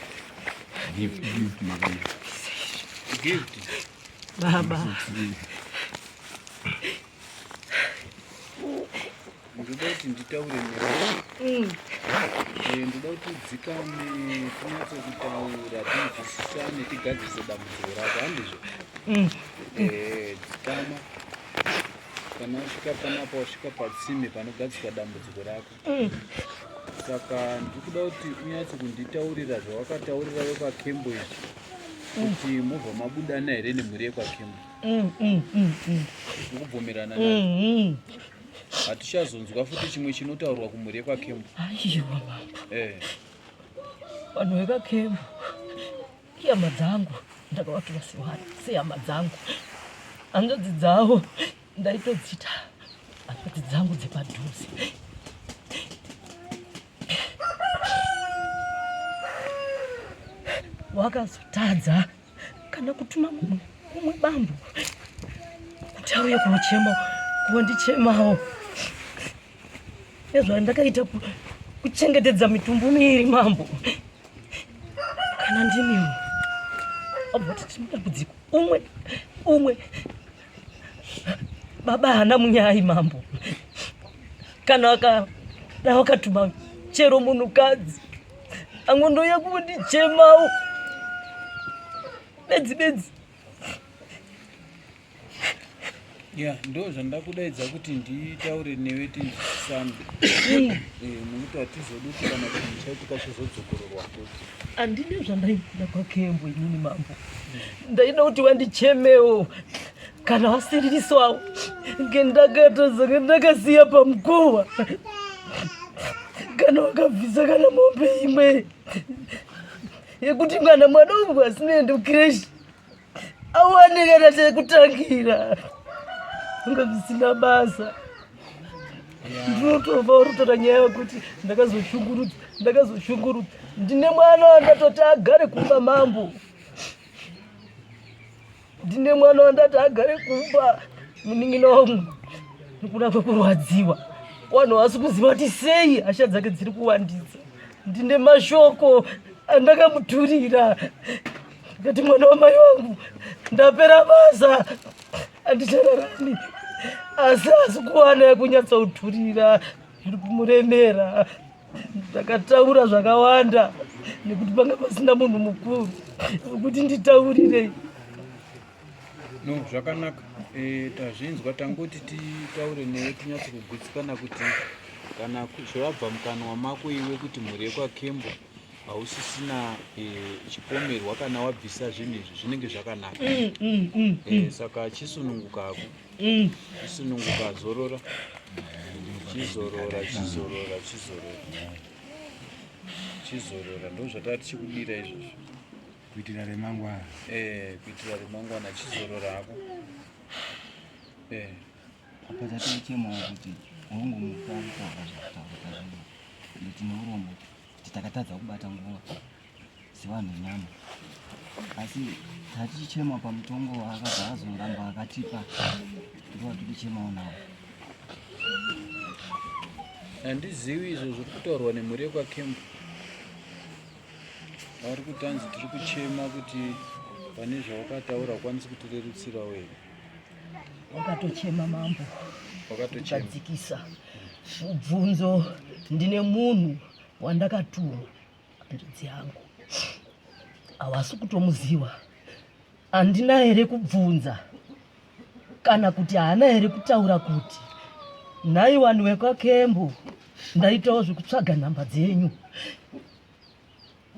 Gift, Gift Makanya. Gift. Baba. Ndoda kuti nditaure newe. Ndoda kuti udzikame, tinyatse kutaura, tinzwisisane, tigadzirise dambudziko rako, handizvo? Dzikama. Kana wasvika panapa, wasvika patsime panogadziswa dambudziko rako. Saka ndiri kuda kuti unyatse kunditaurira zvawakataurira vekwaKembo izvi, kuti mobva mabudana here nemhuri yekwaKembo. Ndikubvumirana nazvo. Hatichazonzwa futi chimwe chinotaurwa kumhuri yekwaKembo. Aiwa mambo. Vanhu vekwaKembo ihama dzangu, ndakavatora sehama dzangu. Hanzvadzi dzavo ndaitodzita hanzvadzi dzangu dzepadhuze. Wakazotadza kana kutuma munhu umwe bambo kuti auye kunochema Wandichemawo nezvandakaita kuchengetedza mitumbu miiri mambo. Kana ndimiwo wabva kuti tine dambudziko umwe umwe baba haana munyai mambo kana akada wakatuma chero munhukadzi angondouya kundichemawo bedzi bedzi ya ndo zvandakudaidza kuti nditaure newe tinzwisisane eh, nekuti hatizodi kuti kana chinhu chaitika chizodzokororwa futi handine zvandaida kwakembo inini mambo ndaida kuti wandichemewo kana wasiririswawo ngendakatoza ngendakasiya pamukova kana wakabvisa kana mombe imwe yekuti mwana mwana wangu asinoende kukireshi awane kana chekutangira anga zvisina basa ndinotobva urutora nyaya yekuti ndakazoshungurudzwa ndakazoshungurudzwa ndine mwana wandatoti agare kumba mambo ndine mwana wandati agare kumba munin'ina wangu nekuda kwekurwadziwa wanhu hasi kuziva kuti sei hasha dzake dziri kuwandisa ndine mashoko andakamuturira ndikati mwana wamai wangu ndapera basa handichararami asi asi kuwana yekunyatsauturira zviri kumuremera ndakataura zvakawanda nekuti panga pasina munhu mukuru wekuti nditaurirei no zvakanaka e, tazvinzwa tangoti titaure newe tinyatso kugutsikana kuti kana zvabva mukanwa mako iwe kuti mhuri yekwakembo hausisina e, chipomerwa kana wabvisa zvinhu izvi zvinenge zvakanaka mm, mm, mm, e, saka chisunungukako Chisununguka zorora. Chizorora, chizorora, chizorora. Chizorora ndozvatava tichikudira izvozvo. Kuitira remangwana. Eh, kuitira remangwana chizorora hako. Eh. Apa tatochemawo kuti hongu mufi ari kutaura zvakutaurika zvino. Ende tine urombo kuti takatadza kubata nguva. sevanhu venyama asi tatichichema pamutongo waakabva azoramba akatipa ndowatikuchemawo nawo handizivi izvo zviri kutaurwa nemhuri yekwakembo vari kutanzi tiri kuchema kuti pane zvawakataura ukwanisi kutirerutsirawo here wakatochema mambo wakatochema ukadzikisa mubvunzo ndine munhu wandakatuma hanzvadzi yangu hawasi kutomuziva handina here kubvunza kana kuti haana here kutaura kuti nhai vanhu vekwakembo ndaitawo zvekutsvaga nhamba dzenyu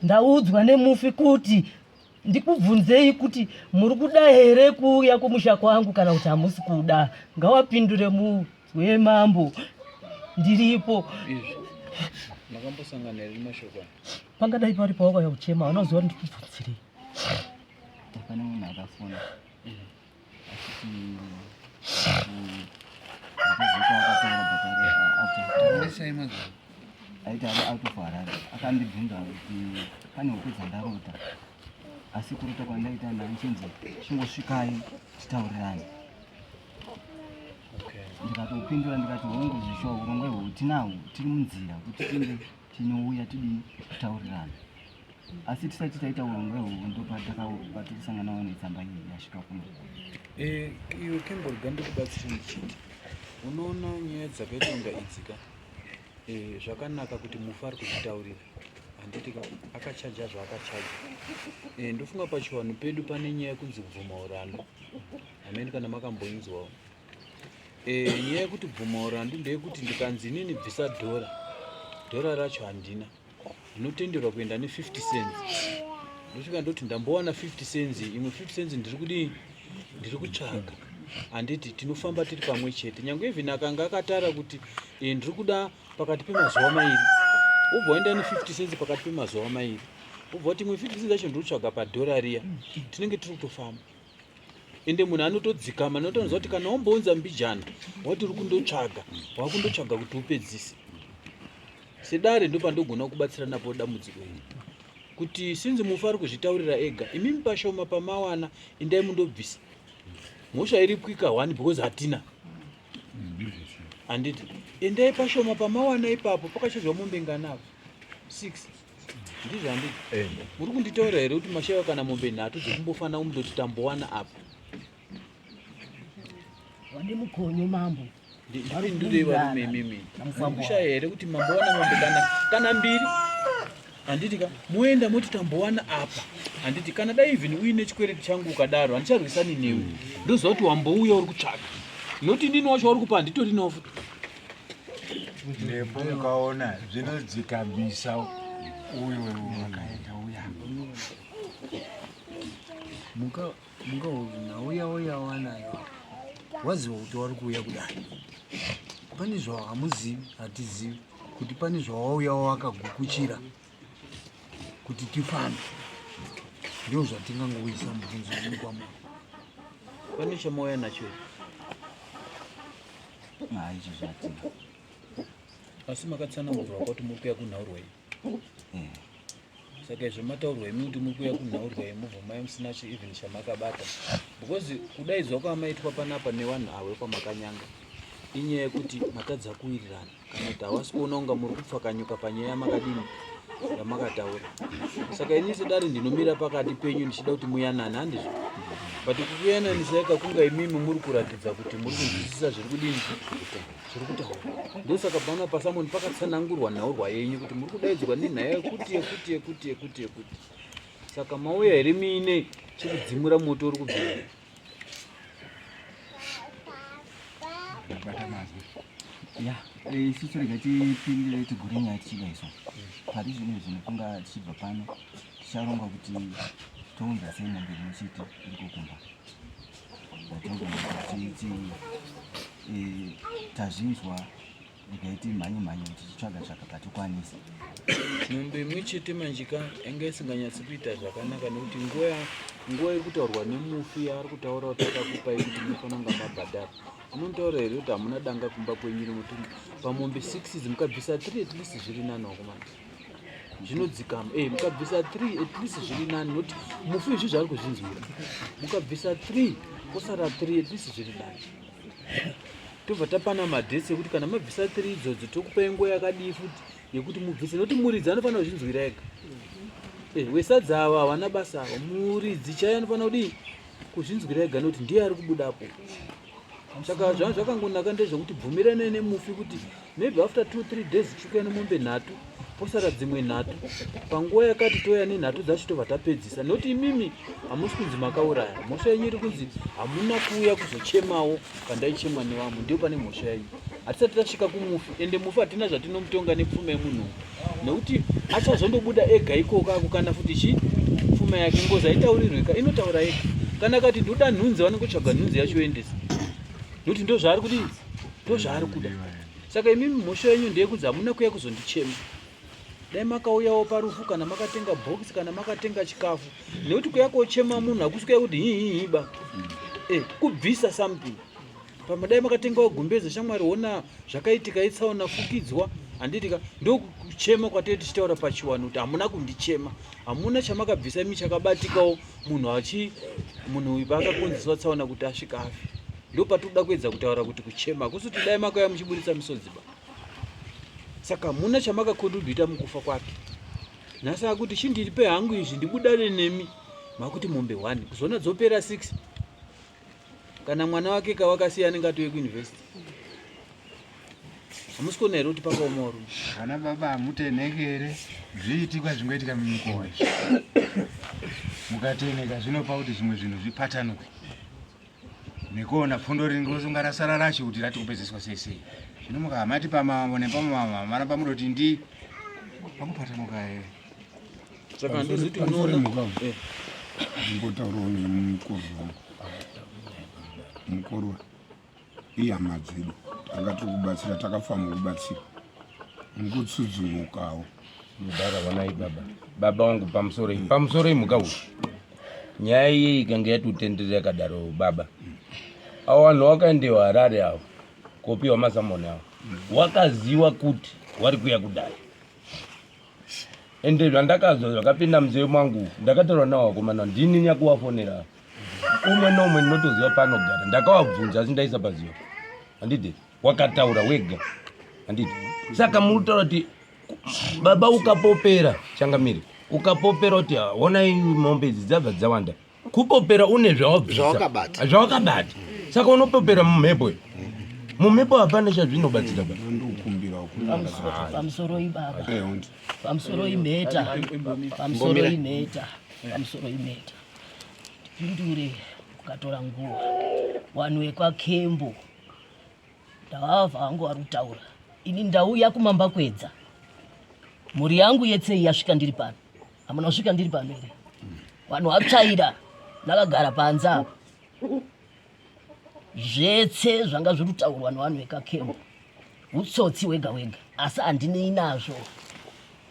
ndaudzwa nemufi kuti ndikubvunzei kuti muri kuda here kuuya kumusha kwangu kana kuti hamusi kuda ngawapindure muwemambo ndiripo izvi makambosangana here nemashoko aya pangadai pari pawakauya kuchema vanoziva kuti ndikubvunzirei pane munhu akafona achiti aiti ari out of harare akandibvunza kuti pane hope dzandarota asi kurota kwandaita ndaichinzi chingosvikai titaurirane ndikatopindura ndikati hongu zvishuwa urongwa ihwohwo tinahwo tiri munzira kuti tinge tinouya tidii kutaurirana asi tisati taita urongwa ihwohwo ndopatakasanganawo netsamba iyi yasvika kuno eh, iwe kemborga ndikubatsire ndichiti unoona nyaya dzakaita kunga idzika eh, zvakanaka kuti mufa ari kuzvitaurira handiti ka akachaja zvaakachaja eh, ndofunga pachivanhu pedu pane nyaya yekunzi bvuma urandu hameni kana makamboinzwawo e, nyaya yekuti bvuma urandu ndeyekuti ndikanzi inini bvisa dhora dhora racho handina ndinotenderwa kuenda ne50 cents ndosvika ndoti ndambowana 50 cents imwe 50 cents ndiri kudii ndiri kutsvaga handiti tinofamba tiri pamwe chete nyange even akanga akatara kuti e, ndiri kuda pakati pemazuva mairi wobva waenda ne50 cents pakati pemazuva mairi wobva wati imwe 50 cents yacho ndiri kutsvaga padhora riya tinenge tiri kutofamba ende munhu anotodzikama notonzwa kuti kana wambounza mbijana wati uri kundotsvaga wakundotsvaga kuti upedzise sedare ndopandogona kubatsira napo dambudziko iri kuti sinzi mufi ari kuzvitaurira ega imimi pashoma pamawana indai mundobvisa mhosva iripwika one because hatina Handiti endai pashoma pamawana ipapo pakachezwa mombe ngani apa? 6. Ndizvo handiti? Muri kunditaura here kuti mashaiwa kana mombe nhatu dzekumbofana kumundoti tambowana apa? Vane mukonyo mambo. Ndipindurei varume imimi. Mukushaya here kuti mambowana mombe kana kana mbiri? Handiti ka moenda moti tambowana apa. Handiti kana dai even uine chikwereti changu ukadaro handicharwisani newe. Ndoziva kuti wambouya uri kutsvaga. Noti inini wacho wauri kupa handitorinawo futi. Nepo mukaona zvinodzikamisa uyo wakaenda uya. Muka Muka uyu nauya uya wanayo waziva kuti wari kuuya kudai pane zvahamuzivi hatizivi kuti pane zvawauya wakagukuchira kuti tifambe ndo zvatingangoisa mubvunzo wedu kwamuri pane chamauya nacho here Ah, izvo zvatina asi makatsanangurwa kwati muri kuya kunhaurwa iyi eh. Saka izvo mataurwa imi kuti muri kuuya kunhaurwa yemubva mai musina chi even chamakabata because kudaidzwa kwamaitwa panapa nevanhu avo ekwamakanyanga inyaya yekuti matadza kuwirirana kana kuti havasi kuona kunga muri kupfakanyuka panyaya yamakadini yamakataura saka ini sedare ndinomira pakati penyu ndichida kuti muyanane handizvo but kukuyananisai kakunga imimi muri kuratidza kuti muri kunzwisisa zviri kudini zviri kutaura ndosaka pana pasamoni pakatsanangurwa nhaurwa yenyu kuti muri kudaidzwa nenhaya yekuti yekuti yekuti yekuti yekuti saka mauya here muine chekudzimura moto uri kubvira ya eh, isusu rega tipindire tigure nyaya tichida isu pari zvino izvi nekunga tichibva pano ticharonga kuti tounza sei mombe imwe chete iriko kumba Eh, tazvinzwa regai timhanye mhanye tichitsvaga tsvaga patikwanisa mombe imwe chete manjika yanga isinganyatsi kuita zvakanaka nekuti nguva nguva iri kutaurwa nemufi yaari kutaura kuti akakupai kuti munofanira kunga mabhadhara unotaura here kuti hamuna danga kumba kwenyu remutumbi pamombe 6 idzi mukabvisa 3 at least zviri nani wakomana zvinodzikama eh, mukabvisa 3 at least zviri nani nokuti mufi izvi zvaari kuzvinzwira mukabvisa 3 kosara 3 at least zviri nani tobva tapana madhesi ekuti kana mabvisa 3 idzodzo tokupai nguva yakadii futi yekuti mubvise nokuti muridzi anofanira kuzvinzwira ega eh, wesadza ava havana basa ava muridzi chaiye anofanira kudii kuzvinzwira ega nokuti ndiye ari kubudapo saka zvanga zvakangonaka ndezvekuti bvumiranai nemufi kuti maybe after 2 3 days tikuya nemombe nhatu posara dzimwe nhatu panguva yakati touya nenhatu dzacho tobva tapedzisa nokuti imimi hamusi kunzi makauraya mhosva yenyu iri kunzi hamuna kuuya kuzochemawo pandaichemwa nevamwe ndiyo pane mhosva yenyu hatisati tasvika kumufi ende mufi hatina zvatinomutonga nepfuma yemunhu nekuti achazondobuda ega ikoko akukana futi chi pfuma yake ngozi haitaurirweka inotaura ega kana akati ndoda nhunzi vanongotsvaga nhunzi yacho yoendesa nekuti ndozvaari kudii ndozvaari kuda saka imimi mhosva yenyu ndeyekunzi hamuna kuya kuzondichema dai makauyawo parufu kana makatenga bhokisi kana makatenga chikafu nekuti kuya kochema munhu hakusi kuya kuti hihihiba eh, kubvisa something Pamwe dai makatengawo gumbeze shamwari hona zvakaitika itsaona fukidzwa handiti ka ndokuchema kwatee tichitaura pachiwanhu kuti hamuna kundichema hamuna chamakabvisa imi chakabatikawo munhu achi munhu uyu paakakonzeswa tsaona kuti asvika afe ndopatikuda kuedza kutaura kuti kuchema hakusi kuti dai makauya muchiburitsa misodzi ba saka hamuna chamakakontributa mukufa kwake nhasi akuti chindiripe hangu izvi ndibudane nemi makuti mombe 1 kuzoona dzopera 6 kana mwana wake kawakasiya anenge atove kuuniversity hamusi kuona here kuti pakaoma varume vana baba hamutenheke here zviitikwa zvingoitika mumikowa izvi mukatenheka zvinopa kuti zvimwe zvinhu zvipatanuke nekuona pfundo ringosunga rasara racho kuti rati kupedziswa sei sei zvino mukahamati pamambo nepamamama maramba mudoti ndi pakupatanuka here saka handizi kuti unoona eh. ndimbotaurawo nemukuru wangu mukuru ihama dzedu tanga tiri kubatsira takafamba kubatsira mukutsudzumukawo mudhara vanai baba baba wangu pamusoro pamusoro imhuka uyu nyaya iye ikange yatotenderera yakadaro baba avo vanhu wakaendewa harare avo kopiwa masamoni avo wakaziwa kuti wari kuya kudai ende zvandakazwa zvakapinda munzeve mwangu ndakataura nawo vakomana ndini nyakuvafonera umwe neumwe ndinotoziva panogara ndakavabvunza asi ndaisa paziva handiti Wakataura wega handiti? Saka muri kutaura kuti baba ukapopera changamire, ukapopera kuti ah, honai mombe idzi dzabva dzawanda. Kupopera une zvawabvisa, Zvawakabata. zvawakabata. Saka unopopera mumhepo iyi. Mumhepo hapana chazvinobatsira ba. Pamusoro ibaba, pamusoro imheta, pamusoro imheta, pamusoro imheta. Tipindure ukatora nguva. Vanhu vekwaKembo ndavava vangu vari kutaura. Ini ndauya kumambakwedza, mhuri yangu yetsei yasvika ndiri pano. Hamuna kusvika ndiri pano here? Vanhu vatsvaira ndakagara panze apa. Zvetse zvanga zviri kutaurwa nevanhu vekakembo utsotsi wega wega, asi handinei nazvo,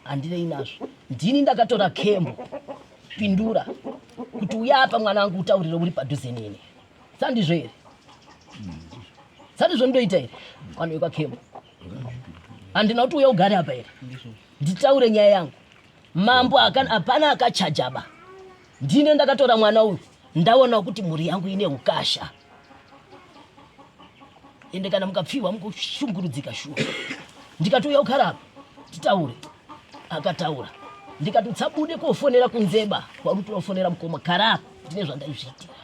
handinei nazvo. Ndini ndakatora kembo pindura kuti uya apa mwana wangu utaurire uri padhuze neni. Sandizvo here? Sandizvo ndoita here? Vanhu vekakembo handina kuti uya ugare apa here nditaure nyaya yangu. Mambo hapana akachajaba. Ndine ndakatora mwana uyu, ndaona kuti mhuri yangu ine ukasha. Ende kana mukapfiwa mukushungurudzika shuwa. Ndikati uya ugare apa titaure, akataura. Ndikati utsabude kofonera kunzeba kwauri kutofonera mukoma, gara apa ndine zvandaizviitira.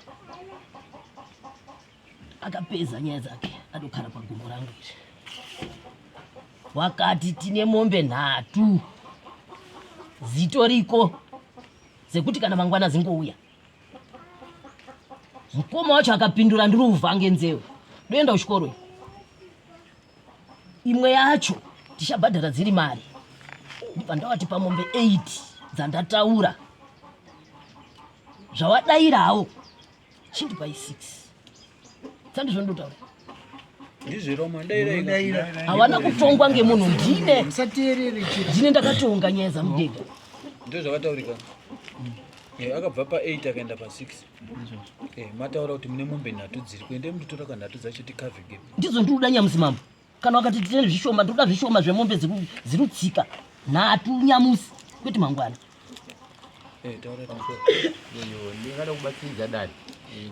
Akapedza nyaya dzake adokara pagumbo rangu iri. Wakati tine mombe nhatu zitoriko dzekuti kana mangwana dzingouya. Mukoma wacho akapindura ndiri uvhange nzewe, ndoenda kuchikoro. Imwe yacho tichabhadhara dziri mari. Ndibva ndawati pamombe 8 dzandataura zvawadairawo chindipai 6 sandizvo ndotaura. Hawana kutongwa ngemunhu, ndine ndine ndakatonga nyaya dzamudega. Ndizvo zvakataurika. Akabva pa8 akaenda pa6. Mataura kuti mune mombe nhatu dziri kuende munditora ka nhatu dzacho tikavhe gap. Ndidzo ndiri kuda nyamusi mambo. Kana wakati tine zvishoma, ndinoda zvishoma zvemombe dziri kutsika nhatu nyamusi, kwete mangwana. Taura tinzwe. Iyo ndingada kubatsiridza dare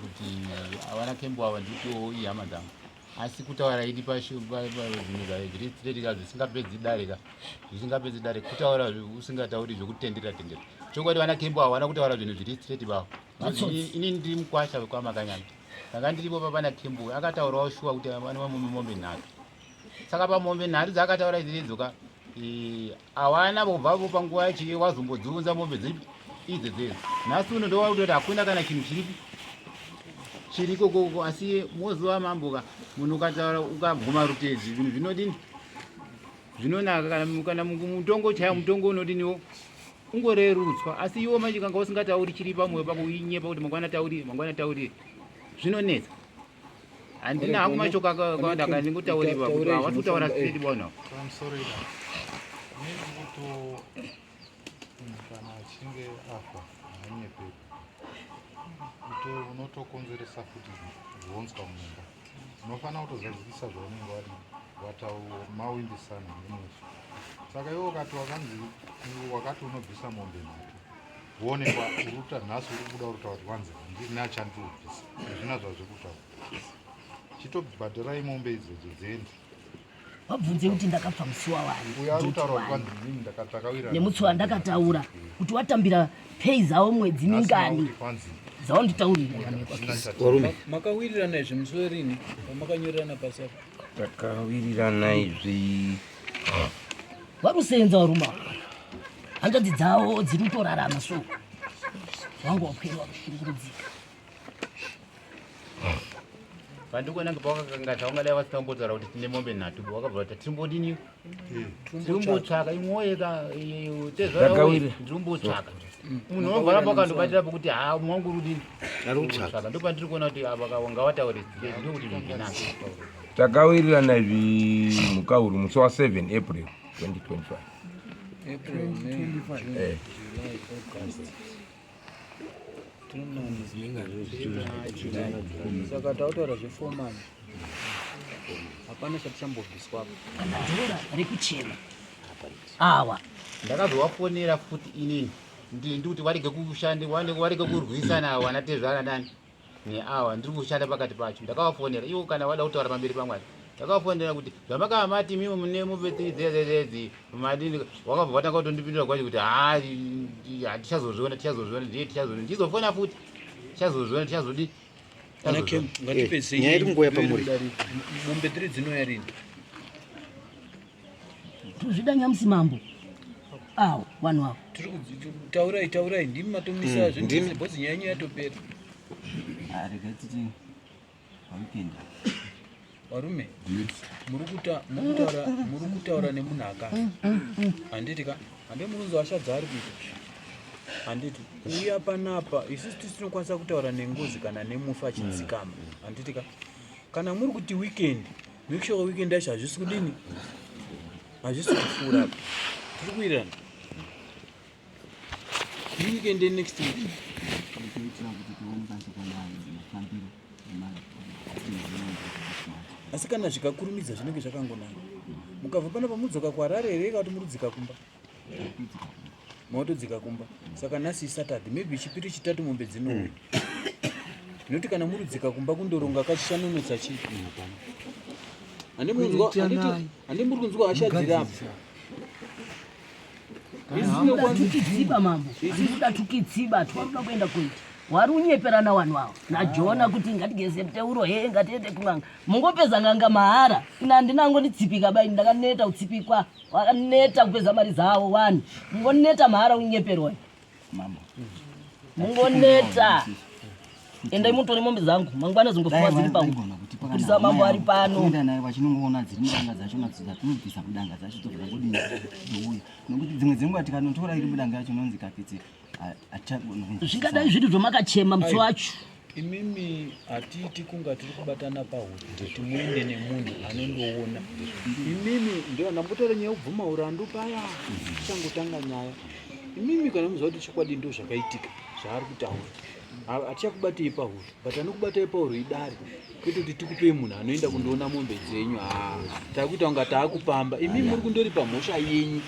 kuti avana kembo ava nditiwo ihama dzangu, asi kutaura idi zvinhu zviri straight ka, zvisingapedzi dare ka, zvisingapedzi dare, kutaura usingatauri zvekutendera tendera. Chokwadi vana kembo ava vana kutaura zvinhu zviri straight bavo. Matsotsi. Ini ndiri mukwasha wekwaMakanyanga, ndanga ndiripo papana kembo akataurawo shuwa kuti vane mombe nhatu. Saka pamombe nhatu dzaakataura idzi ka, hawana kubva panguva yacho wazombodziunza mombe dzipi idzi dzedzi. Nhasi uno ndowakutoti hakuna kana chinhu chiripi chiriko koko. Asi moziva mamboka, munhu ukataura ukabvuma rutedzi, zvinhu zvinodini? Zvinonaka. Kana mutongo chaiwo, mutongo unodiniwo? Ungorerutswa. Asi iwo manje kanga usingatauri chiri pamwoyo pako, uinyepa kuti mangwana taurire, mangwana taurire, zvinonetsa. Handina hangu mashoko akawanda akandingotauriwa kuti havasi kutaura straight bona. Pamusoro ida nekuti munhu kana achinge afa haanyeperi, unotokonzeresa futi zvonzwa mumba. Unofanira kutozadzikisa zvaunenge wadi mawimbisana nemufi. Saka iwe ukati wakanzi wakati unobvisa mombe nhatu, woonekwa uri kuta nhasi uri kubuda uri kutaura kuti wanzi handina chandiri kubvisa, hazvina zvazviri kutaura. Chitobhadharai mombe idzodzo dziende. Wabvunze kuti ndakabva musi wawani. Uyo ari kutaura kuti kwanzi inini ndakatakawirana Nemutsi wandakataura kuti watambira pei zawo mwedzi mingani dzaunditaurira. Varume. Makawirirana izvi musi werini wamakanyorerana pasi apa? Takawirirana izvi Varusenza varume ava, hanzvadzi dzavo dziri kutorarama, so wangu wapwere wakushungurudzika. Pandikuona pawakakanganisa, ungadai vasina kumbotaura kuti tine mombe nhatu, wakabva kuti tirimbodini, tirimbotsvaka imwoye ka tezvara, ndirimbotsvaka. Munhu unobva ramba ukandobatira pokuti ha mwangu rudini Ari kutsvaka. Ndopandiri kuona kuti apa ngawataure straight, ndokuti zvinhu zvinake. Takawirirana izvi mukauru musi wa7 April 2025. April, May, June, July, August. July. Saka tautaura zve4 months. Hapana chatichambobviswa apa. Kana dhora rekuchema awa. Ndakazovafonera futi inini ndikuti varege kushande, varege kurwisana wana tezvara nani neawa, ndiri kushanda pakati pacho. Ndakavafonera ivo kana vada kutaura pamberi pamwari. Takafonera kuti zvamakava mati imimi mune mombe dzedzi madini, wakabva watanga kutondipindura kwacho kuti haa hatichazozviona, tichazozviona, ndiye tichazozviona, ndizofona futi tichazozviona, tichazodii. Ana Kem, ngatipedzisei. Nyaya iri kungoya pamuri. Mombe tiri dzinouya rini? Tozvida nyamusi mambo. Awo, vanhu avo. Tiri taurai taurai ndimi matomisa zvinhu zvese because nyaya yenyu yatopera. Ah, regai titi paweekend. Varume, muri kuta muri kutaura muri kutaura nemunhu akafa. Handiti ka? Hande muri kunzwa hasha dzaari kuita. Handiti kuuya panapa isusu tisi tinokwanisa kutaura nengozi kana nemufi achidzikama. Handiti ka? Kana muri kuti weekend, make sure weekend yacho hazvisi kudini? Hazvisi kupfuura apa. Tiri kuwirirana. Weekend next week. Kuitira kuti tione kwanisa kuona mafambiro Asi kana zvikakurumidza zvinenge zvakangonaka. Mukabva panapa mudzoka kuHarare here kana kuti murudzika kumba? Mautodzika kumba. Saka nhasi iSaturday, maybe chipiri chitatu mombe dzinouya. Nekuti kana murudzika kumba kundoronga kachichanonotsa chii? Handi muri kunzwa hasha dziri apa. Tukitsiba mambo, handikuda tukitsiba, twakuda kuenda kuita. Wari unyeperana wanhu awa najona kuti ngatigeze mteuro he ngatiende kun'anga. Mungopedza n'anga mahara. Ina handina ngonditsipika bai ndakaneta kutsipikwa. Wakaneta kupedza mari dzawo wanhu. Mungoneta mahara unyeperwa. Mambo. Mungoneta. Endai mutore mombe dzangu mangwana zongofuwa dziri pangu. Kuti mambo ari pano. Kuenda naye vachinongoona dziri mudanga dzacho nadzo dzatinobvisa mudanga dzacho dzobva dzangodini dzouya. Nokuti dzimwe dzenguva tikanotora iri mudanga yacho inonzi kapitsi hatichagoni kunzwisisa. Zvingadai zviri zvamakachema musi wacho. Imimi hatiiti kunga tiri kubatana pahuro kuti muende nemunhu anondoona. Imimi ndio ndambotaura nyaya yekubvuma urandu paya tichangotanga nyaya. Imimi kana muziva kuti chokwadi ndo zvakaitika zvaari kutaura. Hatichakubatei pahuro but anokubatai pahuro idare kwete kuti tikupei munhu anoenda kundoona mombe dzenyu. Haa takuita kunga taakupamba. Imimi muri kundoripa mhosva yenyu.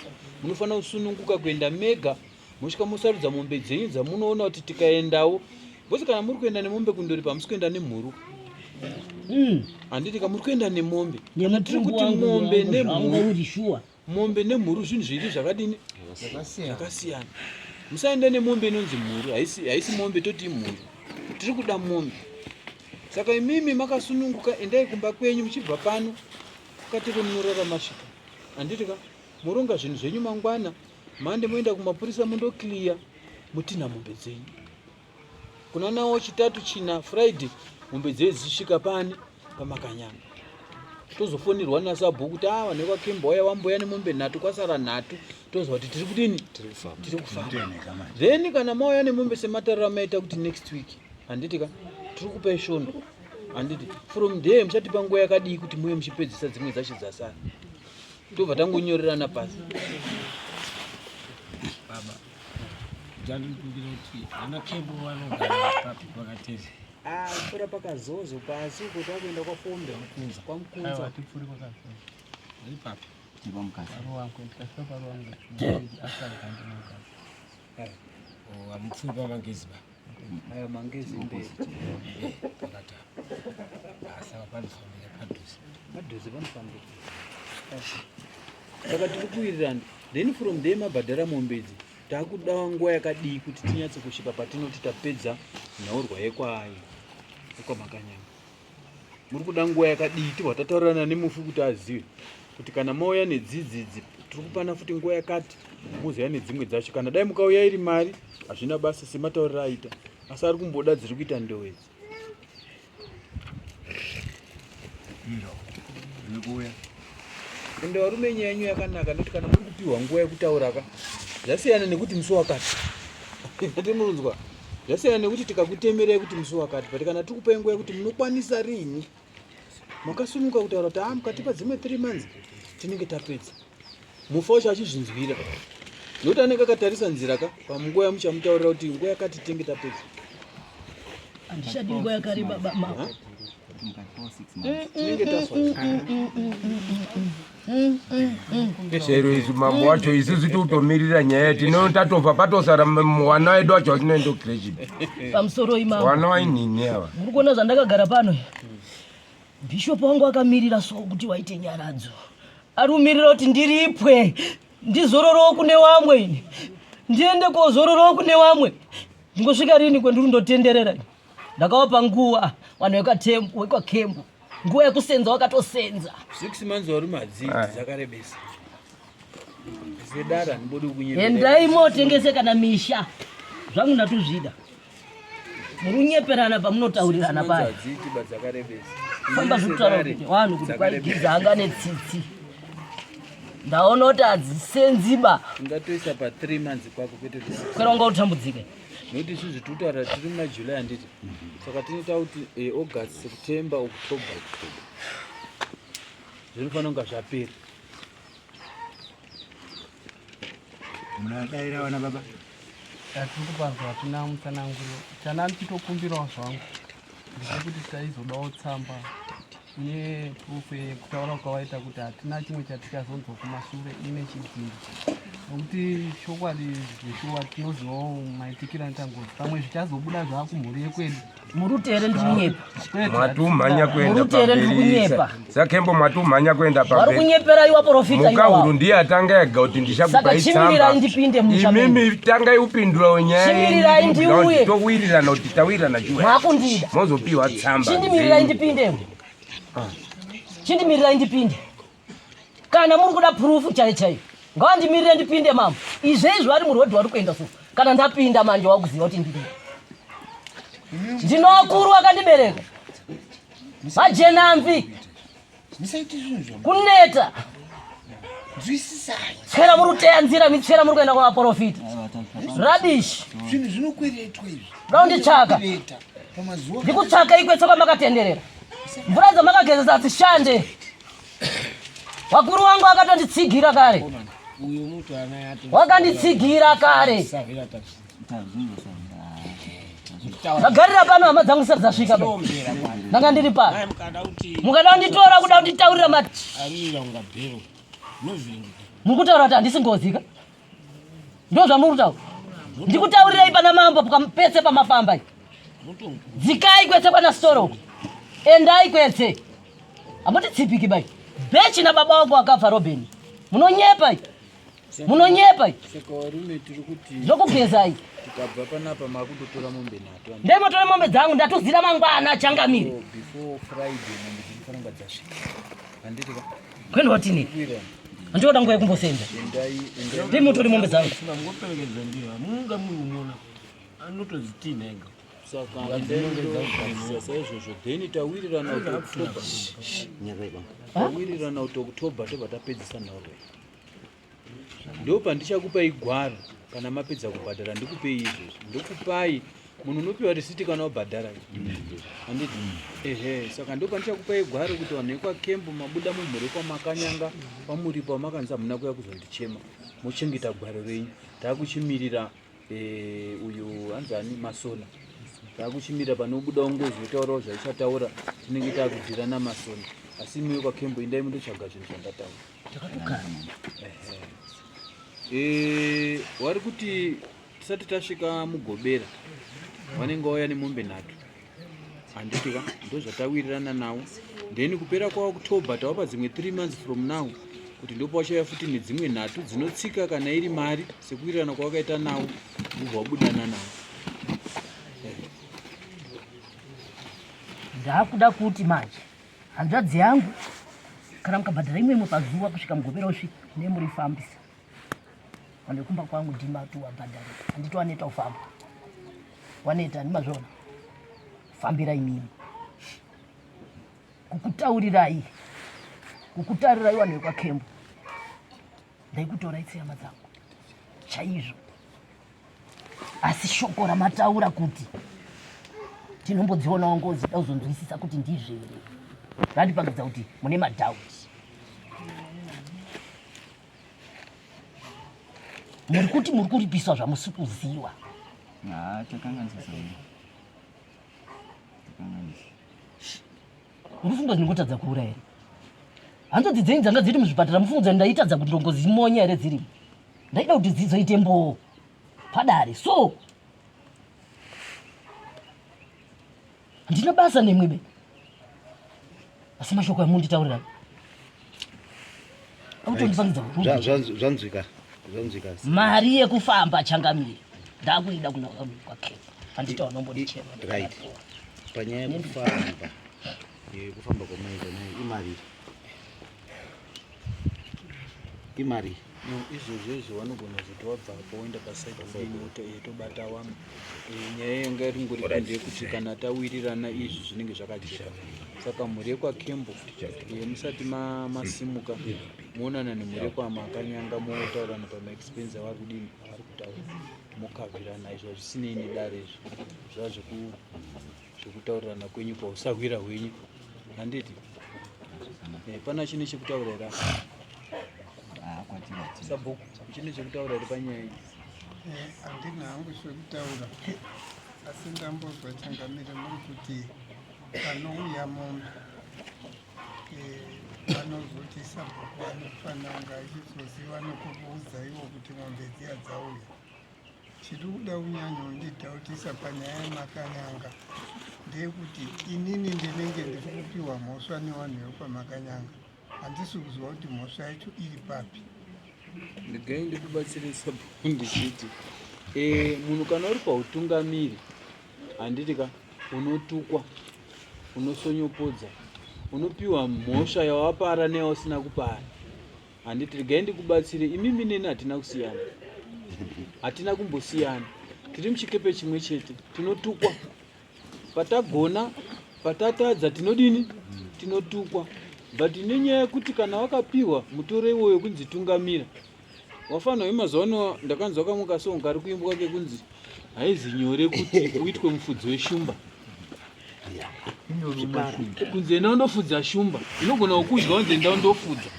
Munofanira kusununguka kuenda mega mosvika mosarudza mombe dzenyu dzamunoona kuti tikaendawo because kana muri kuenda nemombe kundoripa hamusi kuenda nemhuru handiti ka muri kuenda nemombe kana tiri kuti mombe nemhuru mombe nemhuru zvinhu zviri zvakadini zvakasiyana musaenda nemombe inonzi mhuru haisi haisi mombe toti imhuru tiri kuda mombe saka imimi makasununguka endai kumba kwenyu muchibva pano kukatiko munorara masvika handiti ka moronga zvinhu zvenyu mangwana Mande moenda kumapurisa mundoclear mutinha mombe dzenyu. Kuna nawo chitatu china Friday mombe dzenyu dzichisvika pani pamakanyanga. Tozofonirwa nasabhuku kuti ah vanhu vekwaKembo waya wamboya nemombe nhatu kwasara nhatu tozwa kuti tiri kudini tiri kufamba. Then kana mauya nemombe sematariro amaita kuti next week handiti ka tiri kupai svondo handiti from there muchatipa nguva yakadii kuti muye muchipedzisa dzimwe dzacho dzasara. Tobva tangonyorerana pasi. Baba, ndandikumbira kuti ana Kembo vanogara papi pakatezi. Ah, kupfuura pakazozo pasi uko takuenda kwaFombe. Kwamukunza. Kwamukunza. Aiwa, tipfuuri kwakazozo. Ari papi? Tiri pamukadzi. Paruwangu, tikasvika paruwangu. After kandi mukadzi. Oh, amupfuuri pamangezi ba. Ayo mangezi mberi. Pakata. Saka panofambira padhuze. Padhuze panofambira. Saka tiri kuwirirana. Then from there mabhadhara mombe idzi. Takuda nguva yakadii kuti tinyatse kusvika patinoti tapedza nhaurwa yekwayo yekwamakanyanga. Muri kuda nguva yakadii tibva tataurirana nemufi kuti azive kuti kana mauya nedzidzi idzi tiri kupana futi nguva yakati mozouya nedzimwe dzacho. Kana dai mukauya iri mari hazvina basa sematauriro aita, asi ari kumboda dziri kuita ndowe idzi. Ende varume nyaya yenyu yakanaka nekuti kana muri kupiwa nguva yekutaura ka zvasiyana nekuti musi wakati atimurunzwa zvasiyana nekuti tikakutemerai kuti musi wakati but kana tiri kupai nguva yekuti munokwanisa rini makasununguka kutaura kuti ah mukatipa dzimwe 3 months tinenge tapedza mufa wacho achizvinzwira nokuti anenge akatarisa nzira ka pamunguva yamuchamutaurira kuti nguva yakati tinenge tapedza Handichadi nguva yakareba baba. Tinenge taswa. Chero isu mambo wacho isusu tikutomirira nyaya tino tatobva patosara wana wedu wacho watinoenda kucreche. Pamusoro imambo. Wana wainini ava. Muri kuona zvandakagara pano. Bishop wangu akamirira so kuti waite nyaradzo. Ari kumirira kuti ndiripwe ndizororowo kune wamwe ini. Ndiende kozororowo kune wamwe. Ndingosvika rini kwendiri ndotenderera. Ndakawapa nguva vanhu vekwatembo vekwaKembo. Nguva yekusenza wakatosenza. 6 months varume hadziiti dzakarebesa. Zedara handibodi kunyepera. Endai motengese kana misha. Zvangu ndatozvida. Muri kunyeperana pamunotaurirana paya. Famba zvekutaura kuti vanhu kuti kwaigiza anga netsitsi. Ndaona kuti hadzisenziba. Ungatoisa pa 3 months kwako kwete kuti six. Kwera unga utambudzike. Nokuti isusu tiri kutaura tiri muna July handiti. Saka tinoita kuti eh, August, September, October. Zvinofanira kunga zvapera. Munadaira vana baba. Tiri kupanzwa hatina mutsananguro. Chana ndichitokumbirawo zvangu ndechekuti taizodawo tsamba ine proof yekutaura kwavaita kuti hatina chimwe chatichazonzwa kumashure ine chidhindo nokuti chokwadi zveshuwa tinozivawo maitikiro anoita ngozi pamwe zvichazobuda zvaakumhuri yekwedu Murutere ndiri kunyepa. Mwatumhanya kuenda Murutere ndiri kunyepa. Sakembo mwatumhanya kuenda Vari pamberi. kunyepera iwa profita Mukahuru iwawo. ndiye atanga ega kuti ndichakupai Saka chimirirai tsamba. ndipinde musha menyu. Imimi tangai upindura nyaya. Chimirirai ndiuye. Towirirana kuti tawirirana chiwe. Mwakundida. Mozopiwa tsamba. Chindimirirai ndipinde. Chindimirirai ndipinde. Kana muri kuda proof chaiyo chaiyo. Ngawandimirire ndipinde mama. Izvezvi vari muroad vari kuenda so. Kana ndapinda manje wakuziva kuti ndiri. Ndino vakuru vakandibereka. Vajenamvi. Kuneta. Nzwisisai. Tswera muri kuteya nzira mitswera muri kuenda kuvaporofita. Rubbish. Zvinhu zvinokweretwa izvi. Raunditsvaka. Zvinokwereta pamazuva. Ndikutsvaka ikwetse kwamakatenderera. Mvura dzamakagezesa hadzishande. Vakuru vangu vakatonditsigira kare. Wakanditsigira kare. Ndagarira pano hama dzangu zisati dzasvika ba. Ndanga ndiri pano. Mukada kunditora kuda kunditaurira mati. Muri kutaura kuti handisi ngozi ka? Ndozvamuri kutaura. Ndikutaurirei pana mambo pese pamafamba. Dzikai kwese kwana sitoro uko. Endai kwese. Hamutitsipiki bai. Bechi na baba wangu akafa Robin. Munonyepa. Munonyepa. Saka varume tiri kuti Zvokugezai. Tikabva panapa makutotora mombe nhatu. Ndaimatora mombe dzangu ndatozira mangwana changamire. So, before Friday mombe dzinofanira kunga dzasvika. Handiti ka? Kwenda watini? Handinoda nguva yekumbosenza. Endai endai. Ndimotore mombe dzangu. Ngoperekedza ndiyo. Munga munomuona. Anotodzitinha ega. Saka endai saizvozvo then tawirirana kuti October. Tawirirana kuti October tobva tapedzisa nhauro iyi. Ndo pandichakupai gwaro kana mapedza kubhadhara ndikupei izvozvo. Ndokupai munhu unopiwa risiti kana wabhadhara. Handiti? Ehe, saka ndo pandichakupai gwaro kuti vanhu vekwaKembo mabuda mumhuri kwamakanyanga pamuripo wamakanzi hamuna kuya kuzondichema. Mochengeta gwaro renyu. Takuchimirira eh, uyu hanzi ani Masona. Takuchimirira panobuda ngozi yotaurawo zvaichataura tinenge takudhira naMasona. Asi imiwe kwaKembo indai mundotsvaga zvinhu zvandataura. Takatogara. Ehe. Eh, wari kuti tisati tasvika mugobera vanenge vauya nemombe nhatu handiti ka ndozvatawirirana nawo then kupera kwaoctober tavapa dzimwe 3 months from now kuti ndopawachauya futi nedzimwe nhatu dzinotsika kana iri mari sekuwirirana kwawakaita nawo ubva wabudana nawo Ndakuda kuti manje hanzvadzi yangu kana mukabhadhara imwe imwe pazuva kusvika mugobera usvika nemurifambisa vanhu vekumba kwangu ndimati wabhadhara handiti waneta kufamba waneta handimazviona fambira imimi kukutaurirai kukutarirai vanhu vekwakembo ndaikutorai tsiyama dzangu chaizvo asi shoko ramataura kuti tinombodzionawo ngozi da kuzonzwisisa kuti ndizvo here randipangidza kuti mune madhauti muri kuti muri kuripiswa zvamusi kuziwa Ah, takanganisa sauri. Takanganisa. mufunga ndingotadza kuura here hanzvadzi dzenyu dzanga dziri muzvipatara mufunga ndaitadza kuti ndongozimonya here dzirimo ndaida kuti dzizoite mboo padare so handina basa nemwe be. Asi mashoko amunditaurira akutondipangidza zvanzwika zvanzwika. Mari yekufamba changamire ndakuida kuna kwakepa handita vanombondichema. Right, panyaya yekufamba yekufamba kwamaita nayo imari imari No, izvozvo izvo vanogona kuzoti wabvapo woenda pasaidi kudini tobata wamwe. Nyaya yanga iri ngori ndeyekuti kana tawirirana izvi zvinenge zvakajeka. Saka mhuri yekwaKembo musati masimuka moonana nemhuri yekwaMakanyanga motaurirana pamaexpense avari kudini avari kutaura mokavhirana izvo hazvisinei nedare izvi zvava zvekutaurirana kwenyu pausahwira hwenyu handiti pana chine chekutaura here sabhuku chine chekutaura here panyaya iyi? Handina hangu chekutaura asi ndambozwa changamire muri kuti panouya mombe vanozoti sabhuku anofanira kunge achizoziva nekukuudza iwo kuti mombe dziya dzauya. Chiri kuda kunyanyondidhautisa panyaya yemakanyanga ndeyekuti inini ndinenge ndiri kupiwa mhosva nevanhu vekwamakanyanga handisi kuziva kuti mhosva yacho iri papi. Regai ndikubatsire sabhuku ndichiti munhu kana uri pautungamiri handiti ka unotukwa unosonyopodza unopiwa mhosva yawapara neyausina kupara. Handiti regai ndikubatsire imimi neni hatina kusiyana hatina kumbosiyana tiri muchikepe chimwe chete tinotukwa patagona patatadza tinodini tinotukwa but nenyaya yekuti kana wakapiwa mutoro iwoyo kunzi tungamira wafanira wemazuva ano ndakanzwa kamwe kasong kari kuimbwa kekunzi haizi nyore kuti uitwe mufudzi weshumba kunzi enda undofudza shumba inogona kukudya unzi enda undofudza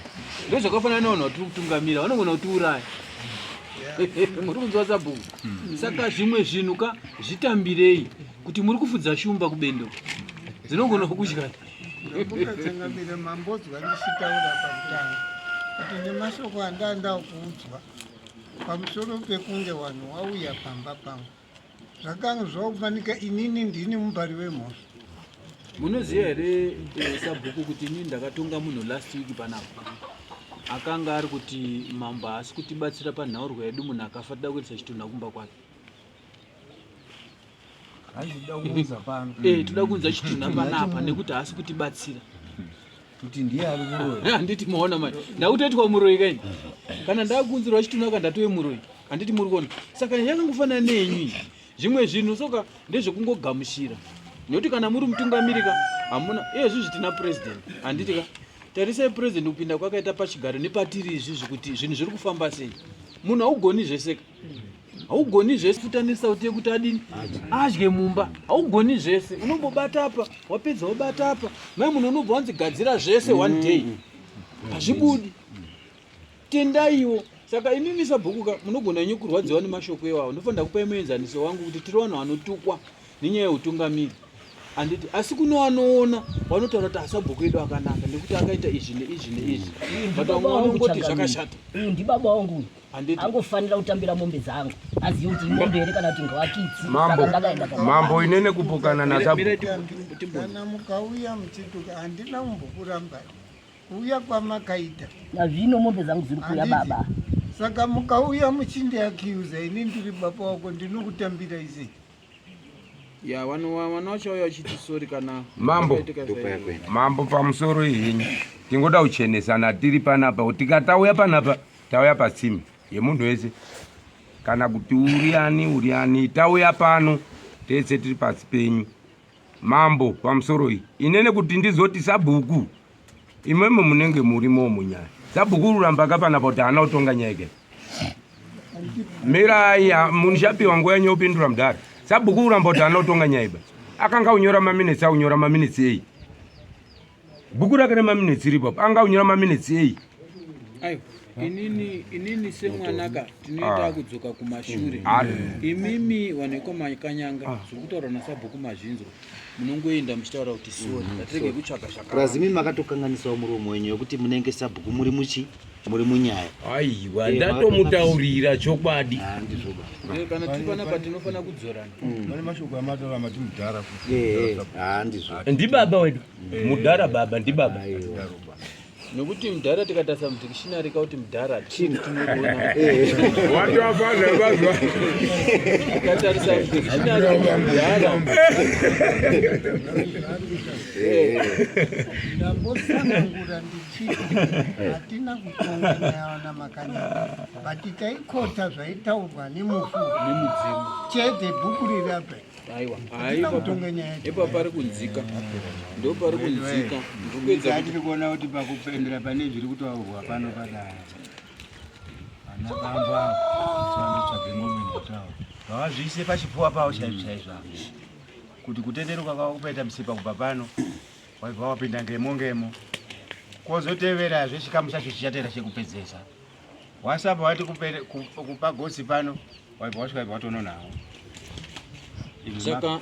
ndozvakafanana nevanhu vatiri kutungamira vanogona kutiuraya muri kunzwa sabhuku saka zvimwe zvinhu ka zvitambirei kuti muri kufudza shumba kubendo dzinogona kukudya ndambokatangamira mambozwa ndichitaura pakutanga kuti nemashoko andanda kuudzwa pamusoro pekunge vanhu wauya pamba pangu zvakanga zvakufanika inini ndini mubari wemhosva. Munoziva here sabhuku kuti inini ndakatonga munhu last week panapa akanga ari kuti mambo haasi kutibatsira panhaurwa yedu munhu akafa tida kuendesa chitunha kumba kwake. Toda kuunza chitunha panapa nekuti haasi kutibatsira. Kuti ndiye ari muroyi. Handiti maona manje ndakutoitwa muroyi kaini kana ndakunzirwa chitunha ka ndatove muroyi handiti muri kuona saka yakangofanana neyenyu iyi zvimwe zvinhu soka ndezvekungogamuchira nekuti kana muri mutungamiri ka hamuna iyezvizvi tina president handiti ka tarisai president kupinda kwakaita pachigaro nepatiri izvizvi kuti zvinhu zviri kufamba sei munhu haugoni zveseka haugoni zvese futa nesauti yekuti adini adye mumba haugoni zvese unombobata apa wapedza wobata apa mai munhu unobva wanzi gadzira zvese one day hazvibudi tendaiwo saka imimi sabhuku ka munogona inyu kurwadziwa nemashoko iwawo ndofanira kupai muenzaniso wangu kuti tiri vanhu vanotukwa nenyaya yeutungamiri handiti asi kuno vanoona vanotaura kuti asabhuku edu akanaka nekuti akaita izvi neizvi neizvi but vamwe vanongoti zvakashata uyu ndibaba wangu uyu Handiti. Angofanira kutambira mombe dzangu azive kuti imombe here kana kuti ngawakitsi. Mambo, Saka ndakaenda pa mambo inene kupokana nasabhuku. Kana mukauya muchituka handina kumbokurambai kuuya kwamakaita. Nazvino mombe dzangu dziri kuuya Handiti. baba. Saka mukauya muchindiakiuza ini ndiri baba wako ndinokutambirai sei? Ya vano vana vachauya vachiti sorry kana Mambo, zvakaitika saizvozvo. mambo pamusoro henyu tingoda kuchenesana tiri panapa tikatauya panapa tauya patsime yemunhu wese kana kuti uriani uriani tauya pano tese tiri pasi penyu mambo pamusoro iyi inene kuti ndizoti sabhuku imwemwe munenge murimo munyaya sabhuku ruramba kapanapa kuti haana kutonga nyaya ke mirai munishapiwa nguva yenyu yopindura mudhara sabhuku ruramba kuti haana kutonga nyaya iba akanga unyora maminetsi aunyora maminetsi ei bhuku rake remaminetsi ripo apo anga unyora maminetsi ei Aiwa, inini inini semwanaka tinoita kudzoka kumashure. Imimi vanhu vekwamakanyanga zviri kutaurwa nasabhuku mazvinzwa munongoenda muchitaura kuti sorry ngatirege kutsvaga Plus zvakawanda. imi makatokanganisawo muromo wenyu wekuti munenge sabhuku muri muchi. muri munyaya. Aiwa, ndatomutaurira chokwadi. Kana tiri panapa tinofanira kudzorana. Pane mashoko amataura mati mudhara. Handizvo. Ndibaba wedu. Mudhara baba ndibaba. Nokuti mudhara tikatarisa mudictionary kauti mudhara chini tinoona. Watofana bazwa. Tikatarisa mudictionary mudhara. Ndambotsanangura ndichiti hatina kutonga nyaya naMakanyanga, but taikota zvaitaurwa nemufu nemudzimu chete bhuku riri apa. Aiwa, Hatina kutonga nyaya. Ipa pari kunzika, ndo pari kunzika. Ndikuedza kuti Tiri kuona kuti pakupendera pane zviri kutaurwa pano padai. Ana bambo avo vanotsvage mombe nekutaura. Ngavazviise pachipfuwa pavo chaizvo chaizvo avo. Kuti kutenderuka kwavo kupaita musipa kubva pano waibva wapinda ngemo ngemo. Kwozoteverazve chikamu chacho chichatera chekupedzesa. Wasabva wati kupa gotsi pano waibva wasvika waibva watononawo. Saka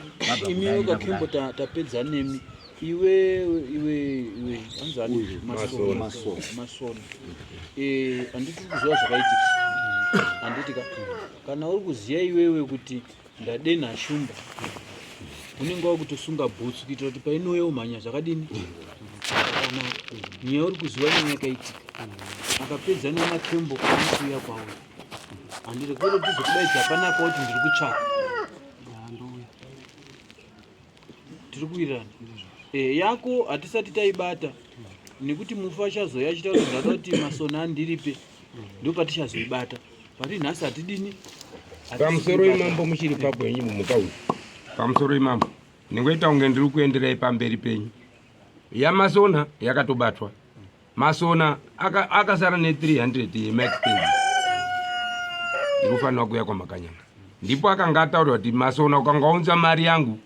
imiwe kakembo tapedza nemi. Iwe iwe iwe anzani Uyu, Masona. Masona. Masona. Handiti uri kuziva zvakaitika. Handiti ka kana uri kuziva iwewe kuti ndadenha shumba unenge wakutosunga bhutsu kuitira kuti painouya umhanya zvakadini zvakanaka. Nyaya uri kuziva nyaya yakaitika. Akapedza namakembo anokuuya kwauri. Handiti kwete kuti tizokudaidza panapa kuti ndiri kutsvaka. Tiri kuwirirana. Yako hatisati taibata nekuti mufi achazouya achitaura kuti ndada kuti Masona andiripe, ndopatichazoibata. Pari nhasi hatidini. Pamusoro imambo muchiri papo henyu mumuka uyu. Pamusoro imambo. Ndingoita kunge ndiri kuenderai pamberi penyu. YaMasona yakatobatwa. Masona akasara ne 300 yemaexpenses. Inofanira kuuya kwaMakanyanga. Ndipo akanga ataura kuti Masona ukanga waunza mari yangu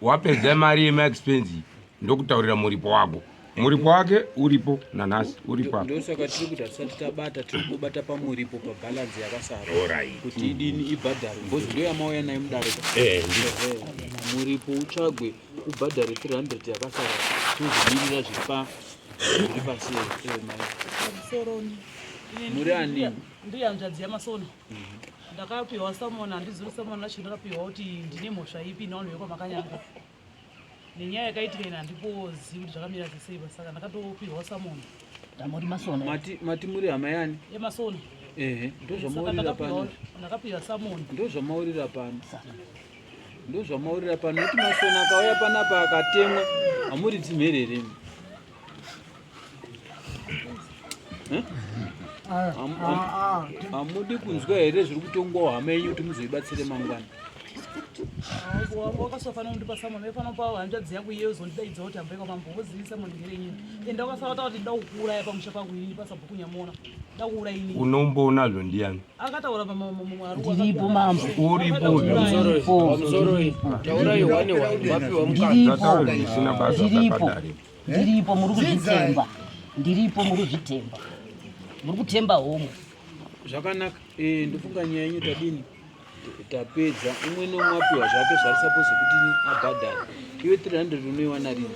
wapedza mari yemaexpense ndokutaurira muripo wako. Muripo wake uripo nanhasi uripo apa. Ndosaka tiri kuti hatisati tabata, tiri kubata pamuripo pabalance yakasara. Alright. Kuti idini ibhadharwe because ndo yamauya nayo mudare. Ndizvo. Muripo utsvagwe ubhadhare 300 yakasara tozomirira zviri pasi. Mai. Pamusoroni. Muri ani? Ndiri hanzvadzi yaMasona. Ndakapiwa samona, handizuri samona racho ndakapiwa kuti ndine mhosva ipi nevanhu vekwaMakanyanga. Nenyaya yakaitika ini handipozivi kuti zvakamira sei, saka ndakatopiwa samona. Ndamuri Masona. Mati muri hama yani? YeMasona. Ehe, Saka ndozvamaurira pano. ndakapiwa samona. Ndozvamaurira pano. Ndozvamaurira pano nekuti Masona akauya panapa akatemwa hamuridzi mherere imi. Hamudi kunzwa here zviri kutongwawo hama yenyu kuti muzoibatsire mangwana? Wakasofanira kundipa samona, waifanira kupa hanzvadzi yangu iye uzondidaidza kuti hambai kwamambo wozivisa samona ngerenyu. Ende wakasara kuti ndida kukuuraya pamusha pangu ini pasabhuku Nyamona. Nda kuuraya ini. Unomboonazvo ndiani? Akataura Ndiripo mambo. Uripo. Ndiripo. Taurai wane wani vapiwa mukana. Ndiripo. Zvisina basa Ndiripo. zvakadari. Ndiripo muri kuzvitemba. Ndiripo muri kuzvitemba. Muri kutemba homwe. Zvakanaka. Ndofunga nyaya yenyu tadini? Tapedza. Umwe neumwe apiwa zvake zvaari suppose kuti abhadhare. Iwe 300 unoiwana rini?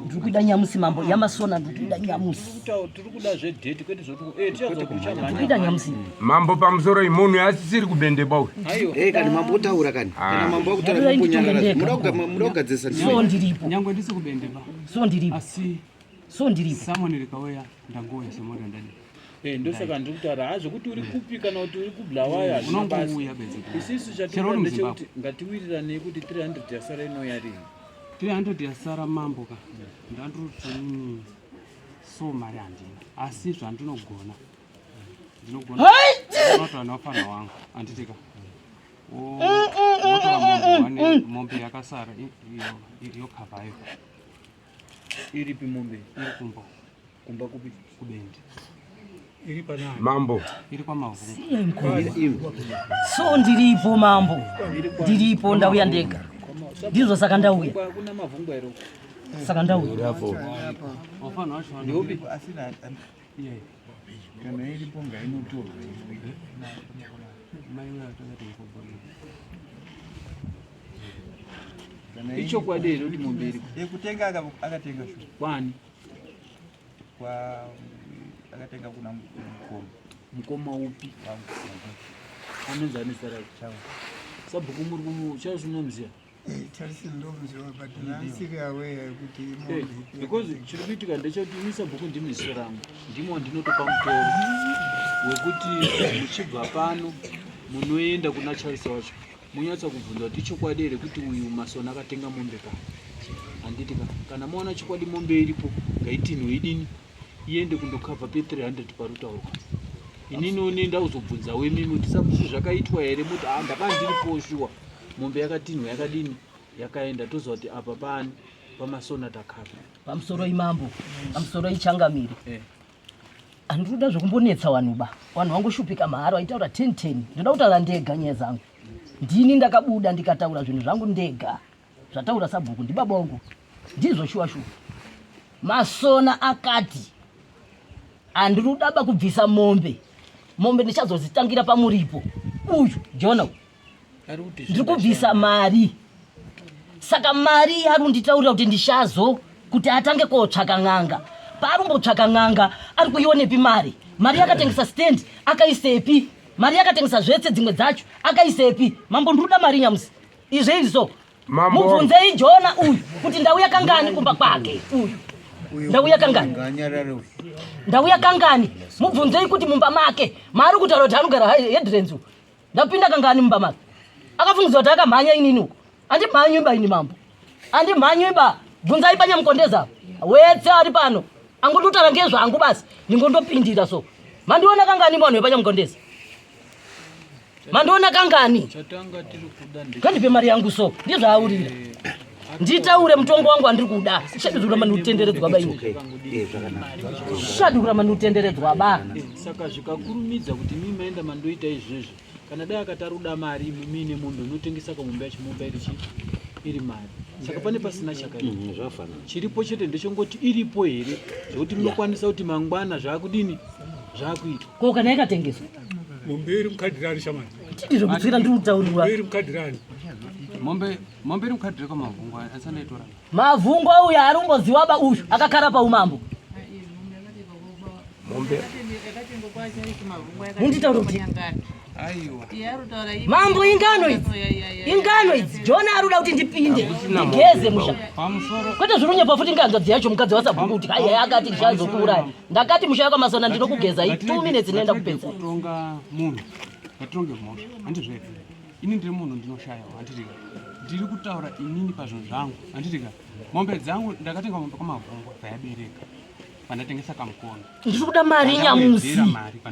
Ndiri kuida nyamusi mambo, yaMasona ndiri kuida nyamusi. Tiri kuda zvedheti kwete zvoti tichazokuti Ndiri kuida nyamusi. Mambo pamusoro munhu asisiri kubendeba uyu. Eh, kani mambo otaura kani. Kana mambo akutaura Ndiri mumbonyarara. ndega. Muda kugadzirisa So ndiripo. Nyangwe ndisi kubendeba. So ndiripo. Asi so ndiripo. Samoni rikauya ndangouya semori ndani. Ndosaka ndiri kutaura hazvo kuti uri kupi kana kuti uri kuBulawayo hazvina basa. Unongouya bedzi. Isisu Chero chatinoda uri ndechekuti ngatiwiriranei kuti 300 yasara inouya rini. 300 yasara mambo ka. Ndandiri kuti so mari handina. Asi zvandinogona. Ndinogona. Ndinotaura nevafanha wangu. Handiti ka. Wotora mombe wane mombe yakasara yokavhayo. Iripi mombe? Iri kumba. Kumba kupi? Kubendi. Iri panani. Mambo. Iri kwamavhu. So ndiripo mambo. Ndiripo ndauya ndega. Ndizvo saka ndauya. Kuna mavhungu here uko? Saka ndauya. Wafanha wacho Ndeupi? Kana iripo ngainotorwa. Mai uyo akati mukobona. Kana Ichokwadi here kuti mombe iripo? Yekutenga akatenga shuwa. Kwani? kwa akatenga kuna mukoma. Mukoma upi? Anonzi ane zita rake? Sabhuku muri kumu Charles unomuziva? Eh, Charles ndomuziva but ndisiri aware yekuti Eh, because chiri kuitika ndechekuti ini sabhuku ndimi ziso rangu ndimo wandinotopa mutoro wekuti muchibva pano munoenda kuna Charles wacho monyatsa kubvunza kuti ichokwadi here kuti uyu masona akatenga mombe ka handiti ka kana maona chokwadi mombe iripo ngaitinhwe idini iende kundokavha pe 300 parutaurwa inini one ndakuzobvunzawo imimi kuti sabhuku zvakaitwa here moti ah ndakanga ndiripo shuwa mombe yakatinhwa yakadini yakaenda toziva kuti apa paani pamasona takavha Pamusoro imambo, pamusoro ichangamire. Handinoda zvekumbonetsa vanhu ba. Vanhu vangoshupika mahara vaitaura 10 10. Ndoda kutaura ndega nyaya dzangu. Ndini ndakabuda ndikataura zvinhu zvangu ndega. Zvataura sabhuku ndibaba wangu. Ndizvo shuwa shuwa. Masona akati handiri kudaba kubvisa mombe. Mombe ndichazodzitangira pamuripo. Uyu Jona uyu. Ndiri kubvisa mari. Saka mari ari kunditaurira kuti ndishazo kuti atange kotsvaka n'anga. Paari kumbotsvaka n'anga ari kuionepi mari? Mari yakatengesa stand akaisepi? Mari yakatengesa zvetse dzimwe dzacho akaisepi? Mambo ndiri kuda mari nyamusi. Izvo izvi so. Mambo. Mubvunzei Jona uyu kuti ndauya kangani kumba kwake uyu. Ndauya kangani? Ndauya kangani? Mubvunzei kuti mumba make maari kutaura kuti anogara headlands uku. Ndapinda kangani mumba make? Akafungidzwa kuti akamhanya inini uko. Andimhanywi ba ini mambo. Andimhanywi ba. Bvunzai panyamukondeza. Wetse ari pano. Angondotaura ngezvangu basi. Ndingondopindira so. Mandiona kangani vanhu vepanyamukondeza? Mandiona kangani? Chatanga tiri kuda nde Ngandipe mari yangu so. Ndizvaaurira. Nditaure mutongo wangu wandiri kuda. Shadi kuramba ndikutenderedzwa ba ini. Shadi kuramba ndikutenderedzwa ba. Saka zvikakurumidza kuti mimi maenda mandoita izvezvi kana dai akati ari kuda mari imi muine mombe unotengesa kamombe yacho mombe iri chii iri mari saka pane pasina chakaipa zvafanana chiripo chete ndechongoti iripo here zvekuti munokwanisa kuti mangwana zvakudini zvakuitwa Ko kana yakatengeswa? Mombe iri mukadhirani shamani. Chii zvekutsvira ndiri kutaurirwa. Mombe iri mukadhirani. Mombe mombe iri mukadhiri kwamavhungu asi andaitora. Mavhungu uya ari kumboziwa ba uyu akakara paumambo. Mombe Munditaura kuti Aiwa. Mambo ingano idzi. Ingano idzi. Jona ari kuda kuti ndipinde ndigeze musha. Pamusoro Kwete zvirunyepa futi nganzvadzi yacho mukadzi wasabhuku kuti hai akati ndichazokuuraya. Ndakati musha wakamasona ndinokugeza i 2 minutes ndinoenda kupedza. Kutonga munhu ngatitonge mhosva handizvo here ini ndiri munhu ndinoshayawo handitika ndiri kutaura inini pazvinhu zvangu handitika mombe dzangu ndakatenga mombe kwamavhungu dzayabereka pandatengesa kamukono Ndiri kuda mari nyamusi.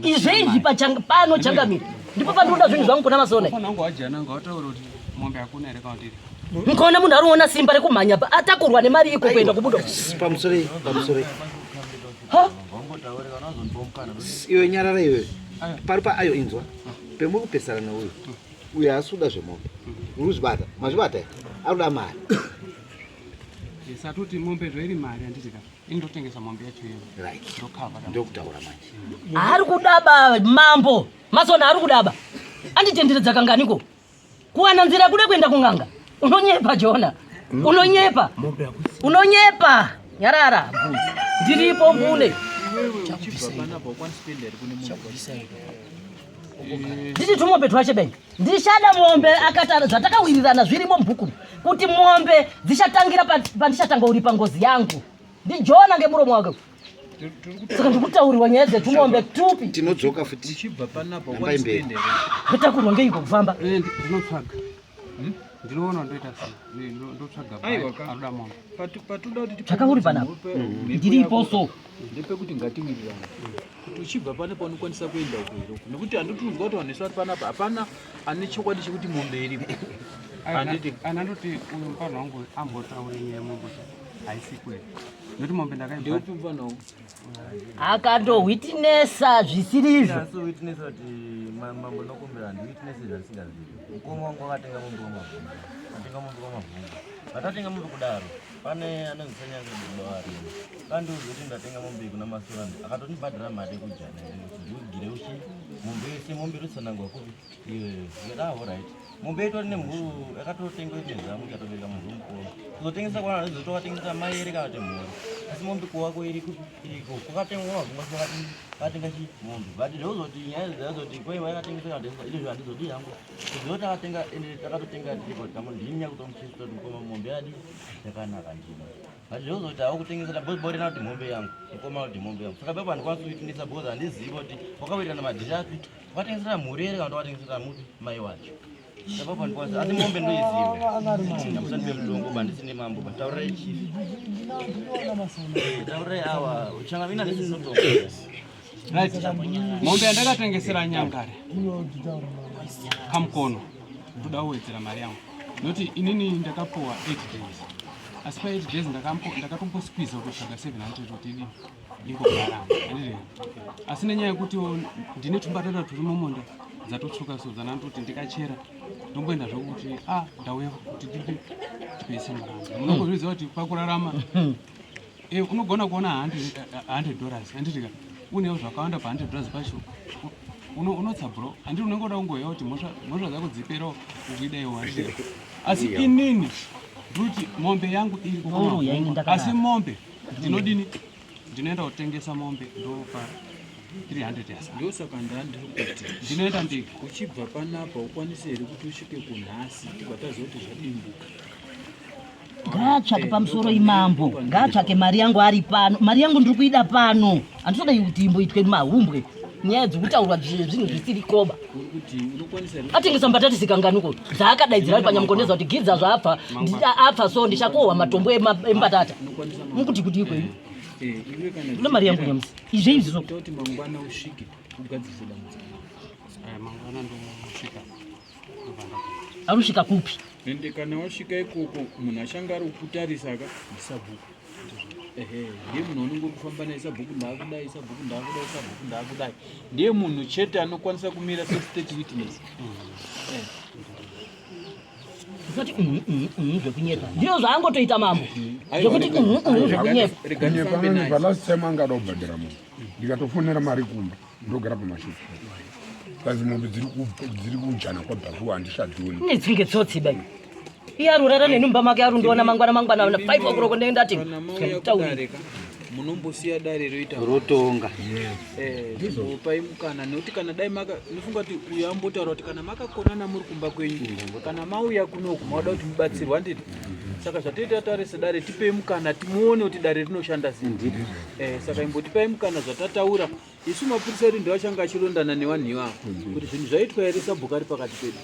Izve izvi pachanga pano changamire. Ndipo pandinoda zvinhu zvangu kuna masona. Mufana wangu wajana ngawataura kuti mombe hakuna here kana kuti iri Nkaona munhu ariona simba rekumhanya pa atakurwa nemari iko kuenda kubuda. Pamusoro pamusoro. Ha? Iwe nyarara iwe. Pari pa ayo inzwa. Pemuri kupesana neuyu. Uyu haasi kuda zvemombe. Uri kuzvibata. Mazvibata here? Ari kuda mari. Satoti mombe zvairi mari handiti ka ini ndotengesa mombe yacho iyo Right. ndokava Ndokutaura manje. Ari kudaba mambo. Masona ari kudaba. Anditenderedza kanganiko? Kuwana nzira kuda kuenda kun'anga. Unonyepa Jona. Unonyepa. Unonyepa. Nyarara. Ndiripo mbune. Uchibva panapa ukwanisi kuenda here kune mombe Nditi tumombe twache benga. Ndichada mombe akatara zvatakawirirana zvirimo mubhuku kuti mombe dzichatangira pandichatanga uripa ngozi yangu. Ndijona ngemuromo wake. Saka ndikutaurirwa nyaya dzetumombe tupi. Tinodzoka futi. Uchibva panapa Hambai ukwanisi mberi. kuenda here Kutakurwa ngeiko kufamba? Ndinotsvaga. Ndinoona ndoita sei ndotsvaga Aiwa ka. aruda mombe Patoda kuti Zvakauri panapa. Ndiripo so. Ndepekuti ngatiwirirane kuti uchibva pane paunokwanisa kuenda uko here uko nekuti handiti unzwa kuti vanhu vese vari panapa hapana ane chokwadi chekuti mombe iripo handiti Ana ndoti uyu mufana wangu ambotaure nyaya yemombe haisiko here nekuti mombe ndakaibva ndeupi mufana wangu Akandohwitinesa zvisiri izvo. Asi witness kuti mambo nokumbira handi witness zvandisingazivi. Mukoma wangu akatenga mombe kwamavhungu. Atenga mombe kwamavhungu. Patatenga mombe kudaro pane anonzi Sanyanga baba varimo. Kandiudza kuti ndatenga mombe iyi kuna Masurani. Akatondibhadhara mari yekujana kuti ndiugire uchi mombe yese mombe irikutsanangwa kupi iyoyo. Ndikati ah alright. Mombe itori nemhuru yakatotengwa ine zamu ikatobereka mhuru mukuru. Kuzotengesa kwana ndizotokatengesa mai ere kana kuti mhuru. Asi mombe kuwako iri kupi? Iriko. Kwakatengwa mabvunga kwakadini? Vakatenga chi mombe. But zvekuzoti nyaya dzazoti kwai vakatengesa kana kutengesa izvozvo handizodi hangu. Kuziva kuti takatenga ende takatotenga tiripo tamo ndini nyakutomuchisa kuti mukoma mombe yadi yakanaka ndini. But zvekuzoti hawo kutengesera because borena kuti mombe yangu. Mukoma kuti mombe yangu. Saka baba handikwanisi kuitengesa because handizivi kuti wakawirirana madhiri api. Wakatengesera mhuri here kana kuti wakatengesera mupi mai wacho. Saka handikwanisi asi mombe ndoiziva. Hamusandipe mutongo ba ndisine mambo ba taurai chief. Taurai awa changamina ndisine mutongo. Right. Mombe yandakatengesera nyangare kamukono ndoda kuwedzera mari yangu noti inini ndakapuwa 8 days asi pa 8 days ndakatombosqueeza kutsvaga 700 kuti idini ingogara handiti asi nenyaya yekuti ndine tumbatata turi mumunda dzatotsvuka so dzanandoti ndikachera ndomboenda zvekuti a ah, ndauya kuti ndipe tipese muranda munongozviziva kuti pakurarama eh, unogona kuona 100 dollars handitika unewo zvakawanda pa 100 dollars pacho unotsa bro handiti unenge uda kungoya kuti mhosva dzako dziperawo ukuidaiwo handiti asi inini ndikuti mombe yangu iri asi mombe ndinodini ndinoenda kutengesa mombe ndopa 300 yasa ndosaka ndandiri kuti ndinoenda ndega uchibva panapa ukwanise here kuti usvike kunhasi tibva taziva kuti zvadimbuka ngaatsvake pamusoro imambo ngaatsvake mari yangu ari pano mari yangu ndiri kuida pano handisodai kuti imboitwe mahumbwe nyaya dzekutaurwa zvinhu zvisiri koba atengesa mbatatisi kanganuko dzaakadaidzira ari panyamukondeza kuti gidza zvaapfa apfa so ndichakohwa matombo embatata mukuti kuti ikweyu eh, ino mari yangu nyamusi izve izvi so kuti mangwana usvike ugadzirise dambudziko eh, mangwana ndosvika arusvika kupi ende kana wasvika ikoko munhu achange ari kukutarisa ka ndisabhuku ehe ndiye munhu unenge uri kufamba naye sabhuku ndaakudai sabhuku ndaakudai sabhuku ndaakudai ndiye munhu chete anokwanisa kumira sestate witness eh. Usati mm, mm, mm, zvekunyepa ndizvo zvaangotoita mambo zvekuti zvekunyepa Kunyepa last time anga ada kubhadhara munhu ndikatofonera mari kumba ndogara pamashuku kazi mombe dziri kujana kwabhakuwa handichadzioni netsinge tsotsi bai iye arurara neni mumba make arundiona mangwana mangwana na 5 o'clock ndenge ndati tauri munombosiya dare roita rotonga eh, pai mukana nekuti kana dai maka nofunga kuti uyo ambotaura kuti kana makakonana muri kumba kwenyu kana mauya kunoku mauda kuti mubatsirwa handiti saka zvatoita tare sedare tipei mukana timuone kuti dare rinoshanda sei eh, saka imbotipai mukana zvatataura Isu mapurisa edu ndiwo achange achirondana nevanhu ivavo kuti zvinhu zvaitwa here sabhuku ari pakati pedu.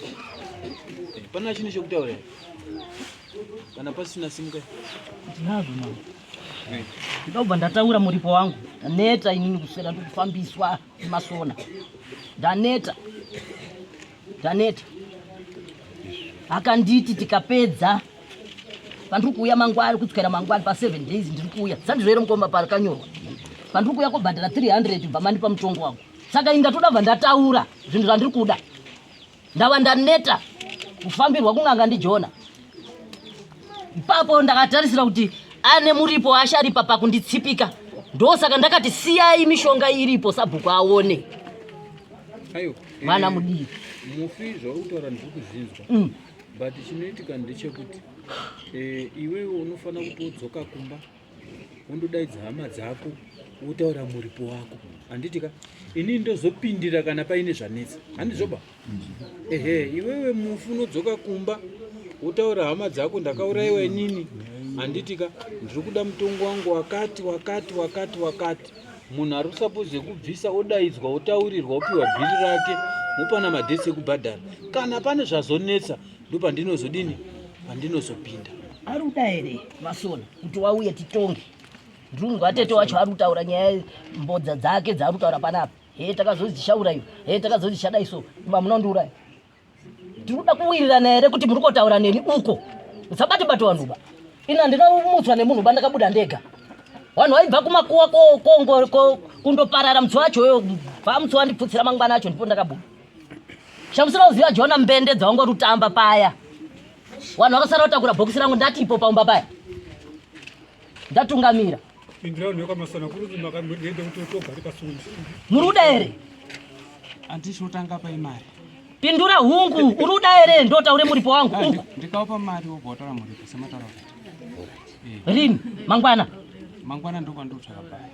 Eh, pana chine chekutaura here? Kana pasina simukai. Ndinazvo mama. Ndobva ndataura muripo wangu. Ndaneta inini kuswera ndikufambiswa nemasona. Ndaneta. Ndaneta. Akanditi tikapedza pandiri kuuya mangwani kutswera mangwani pa 7 days ndiri kuuya sandizvo here mukoma pakanyorwa pandiri kuuya kobhadhara 300 bva mandipa mutongo wangu saka ini ndatoda bva ndataura zvinhu zvandiri kuda ndava ndaneta kufambirwa kun'anga ndijona ipapo ndakatarisira kuti ane muripo asharipa pakunditsipika ndosaka ndakati siyai mishonga iripo sabhuku aone Ayo, mwana eh, mudiki mufi zvauri kutaura ndiri kuzvinzwa But chinoitika ndechekuti eh, iwewe unofanira kuti wodzoka kumba wondodaidza hama dzako wotaura muripo wako handiti ka inini ndozopindira kana paine zvanetsa handizvoba ehe iwewe mufi unodzoka kumba wotaura hama dzako ndakaurayiwa inini handiti ka ndiri kuda mutongo wangu wakati wakati wakati wakati munhu ari kusapoze kubvisa odaidzwa otaurirwa opiwa bhiri rake mopana madhesi ekubhadhara kana pane zvazonetsa ndopandinozodini pandinozopinda ari kuda here masona kuti wauye titonge ndungu atete wacho ari kutaura nyaya mbodza dzake dzaari kutaura panapa he takazozi tichaurayiwa he takazozi tichadai so mamuna ndiuraya tiri kuda kuwirirana here kuti muri kotaura neni uko usabate bate vanhu ba ini handina kumutswa nemunhu ba ndakabuda ndega vanhu vaibva kumakuwa kundoparara mutsi wacho uyo bva mutsi wandipfutsira mangwana acho ndipo ndakabuda shamusina kuziva jona mbende dzawanga rutamba paya vanhu vakasara kutakura bhokisi rangu ndati ipo paumba paya ndatungamira muri kuda here andichinotanga paimari pindura hungu uri kuda here ndotaure muripo wangu ah, uku ndikaupa mari wobva wataura muripo semataura eh. rini mangwana Mangwana ndokwandikutsvaka baya.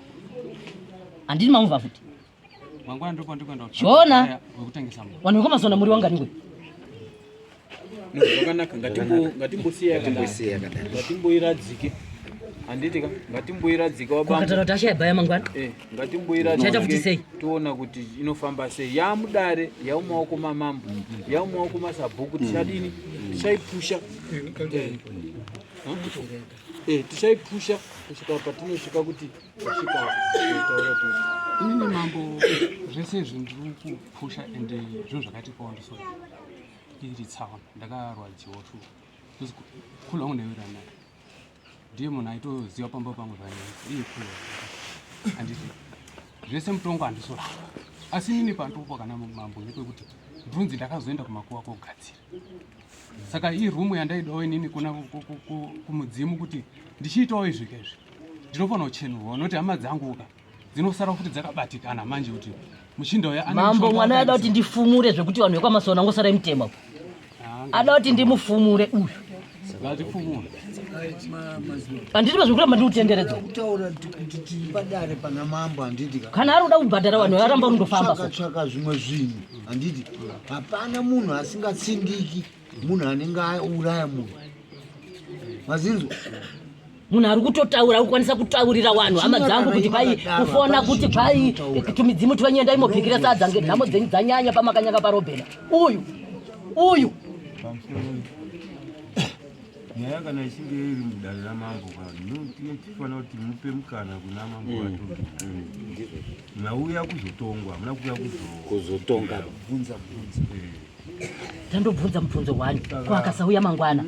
Handini mamubva futi. Mangwana ndokwandikuenda Chiona. Wekutengesa mombe. Vanhu vekwamasona muri wanganingwe. Zvakanaka, ngatimbosiya Ngatimbosiya yakadaro. Ngatimboiradzike. Handiti ka ngatimboiradzike Kwakataura kuti ashaya baya mangwana. Eh, Chaita futi ngatimboiradzike sei? toona kuti inofamba sei. Yamudare yaumaoko mamambo, yaumaoko masabhuku tichadini? Tichaipusha. Eh. Eh, tichaipusha kusvika patinosvika kuti tasvika taura kuti Inini mambo zvese izvi ndiri kupusha ende zvinhu zvakaitika wandiso iri tsaona ndakarwadziwa shuwa. Because kula wangu ndaiwira naye. Ndiye munhu aitoziva pamba pangu zvanyanya. Iye kula. Handiti zvese mutongo handisoramba. Asi inini pandikupa kana mambo ndepekuti ndinonzi ndakazoenda kumakuva kogadzira. Saka irumu yandaidawo inini kuna kumudzimu kuti ndichiitawo izvi kezvi ndinofanira kuchenurwa nokuti hama dzangu ka dzinosara futi dzakabatikana manje kuti muchinda uya ane Mambo mushonga mwana ada wakaisa. kuti ndifumure zvekuti vanhu vekwamasona ngosara mutema. Ada kuti ndimufumure uyu. Ngatifumure. Handiti pazvekuramba ndikutenderedzwa. Kutaura kuti tiri padare pana mambo handiti ka. Kana ari kuda kubhadhara vanhu varamba kundofamba so. Tsvaka zvimwe zvinhu handiti. Hapana munhu asingatsindiki munhu anenge auraya munhu. Mazinzwa? Munhu ari kutotaura ari kukwanisa kutaurira vanhu hama dzangu kuti kwai kufona kuti kwai tumidzimu twenyenda imobikira sadza ngenhamo dzenyu dzanyanya pamakanyanga parobhena. Uyu uyu Nyaya kana ichinge iri mudare ramambo tifanira kuti mupe mukana kuna mambo vatongi. Mauya kuzotongwa, hamuna kuuya kuzotonga. Bvunza bvunza. Tandobvunza mubvunzo wani ko akasauya mangwana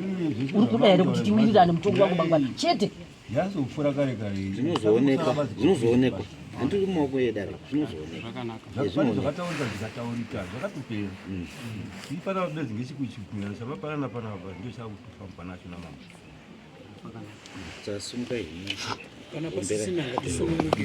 uri kuda here kuti tiwirirane mutongo wangu mangwana chete. Yazopfuura kare kare. Zvinozoonekwa, zvinozoonekwa. Handiri mumaoko edare, zvinozoonekwa. Pane zvakataurika zvikataurika zvakatopera. Ifanira bedzi ngechikuchibvumirano chamapanana panapa ndo chakutofamba nacho namambo. Tasumuka henyu. Kana pasisina ngatisununguke.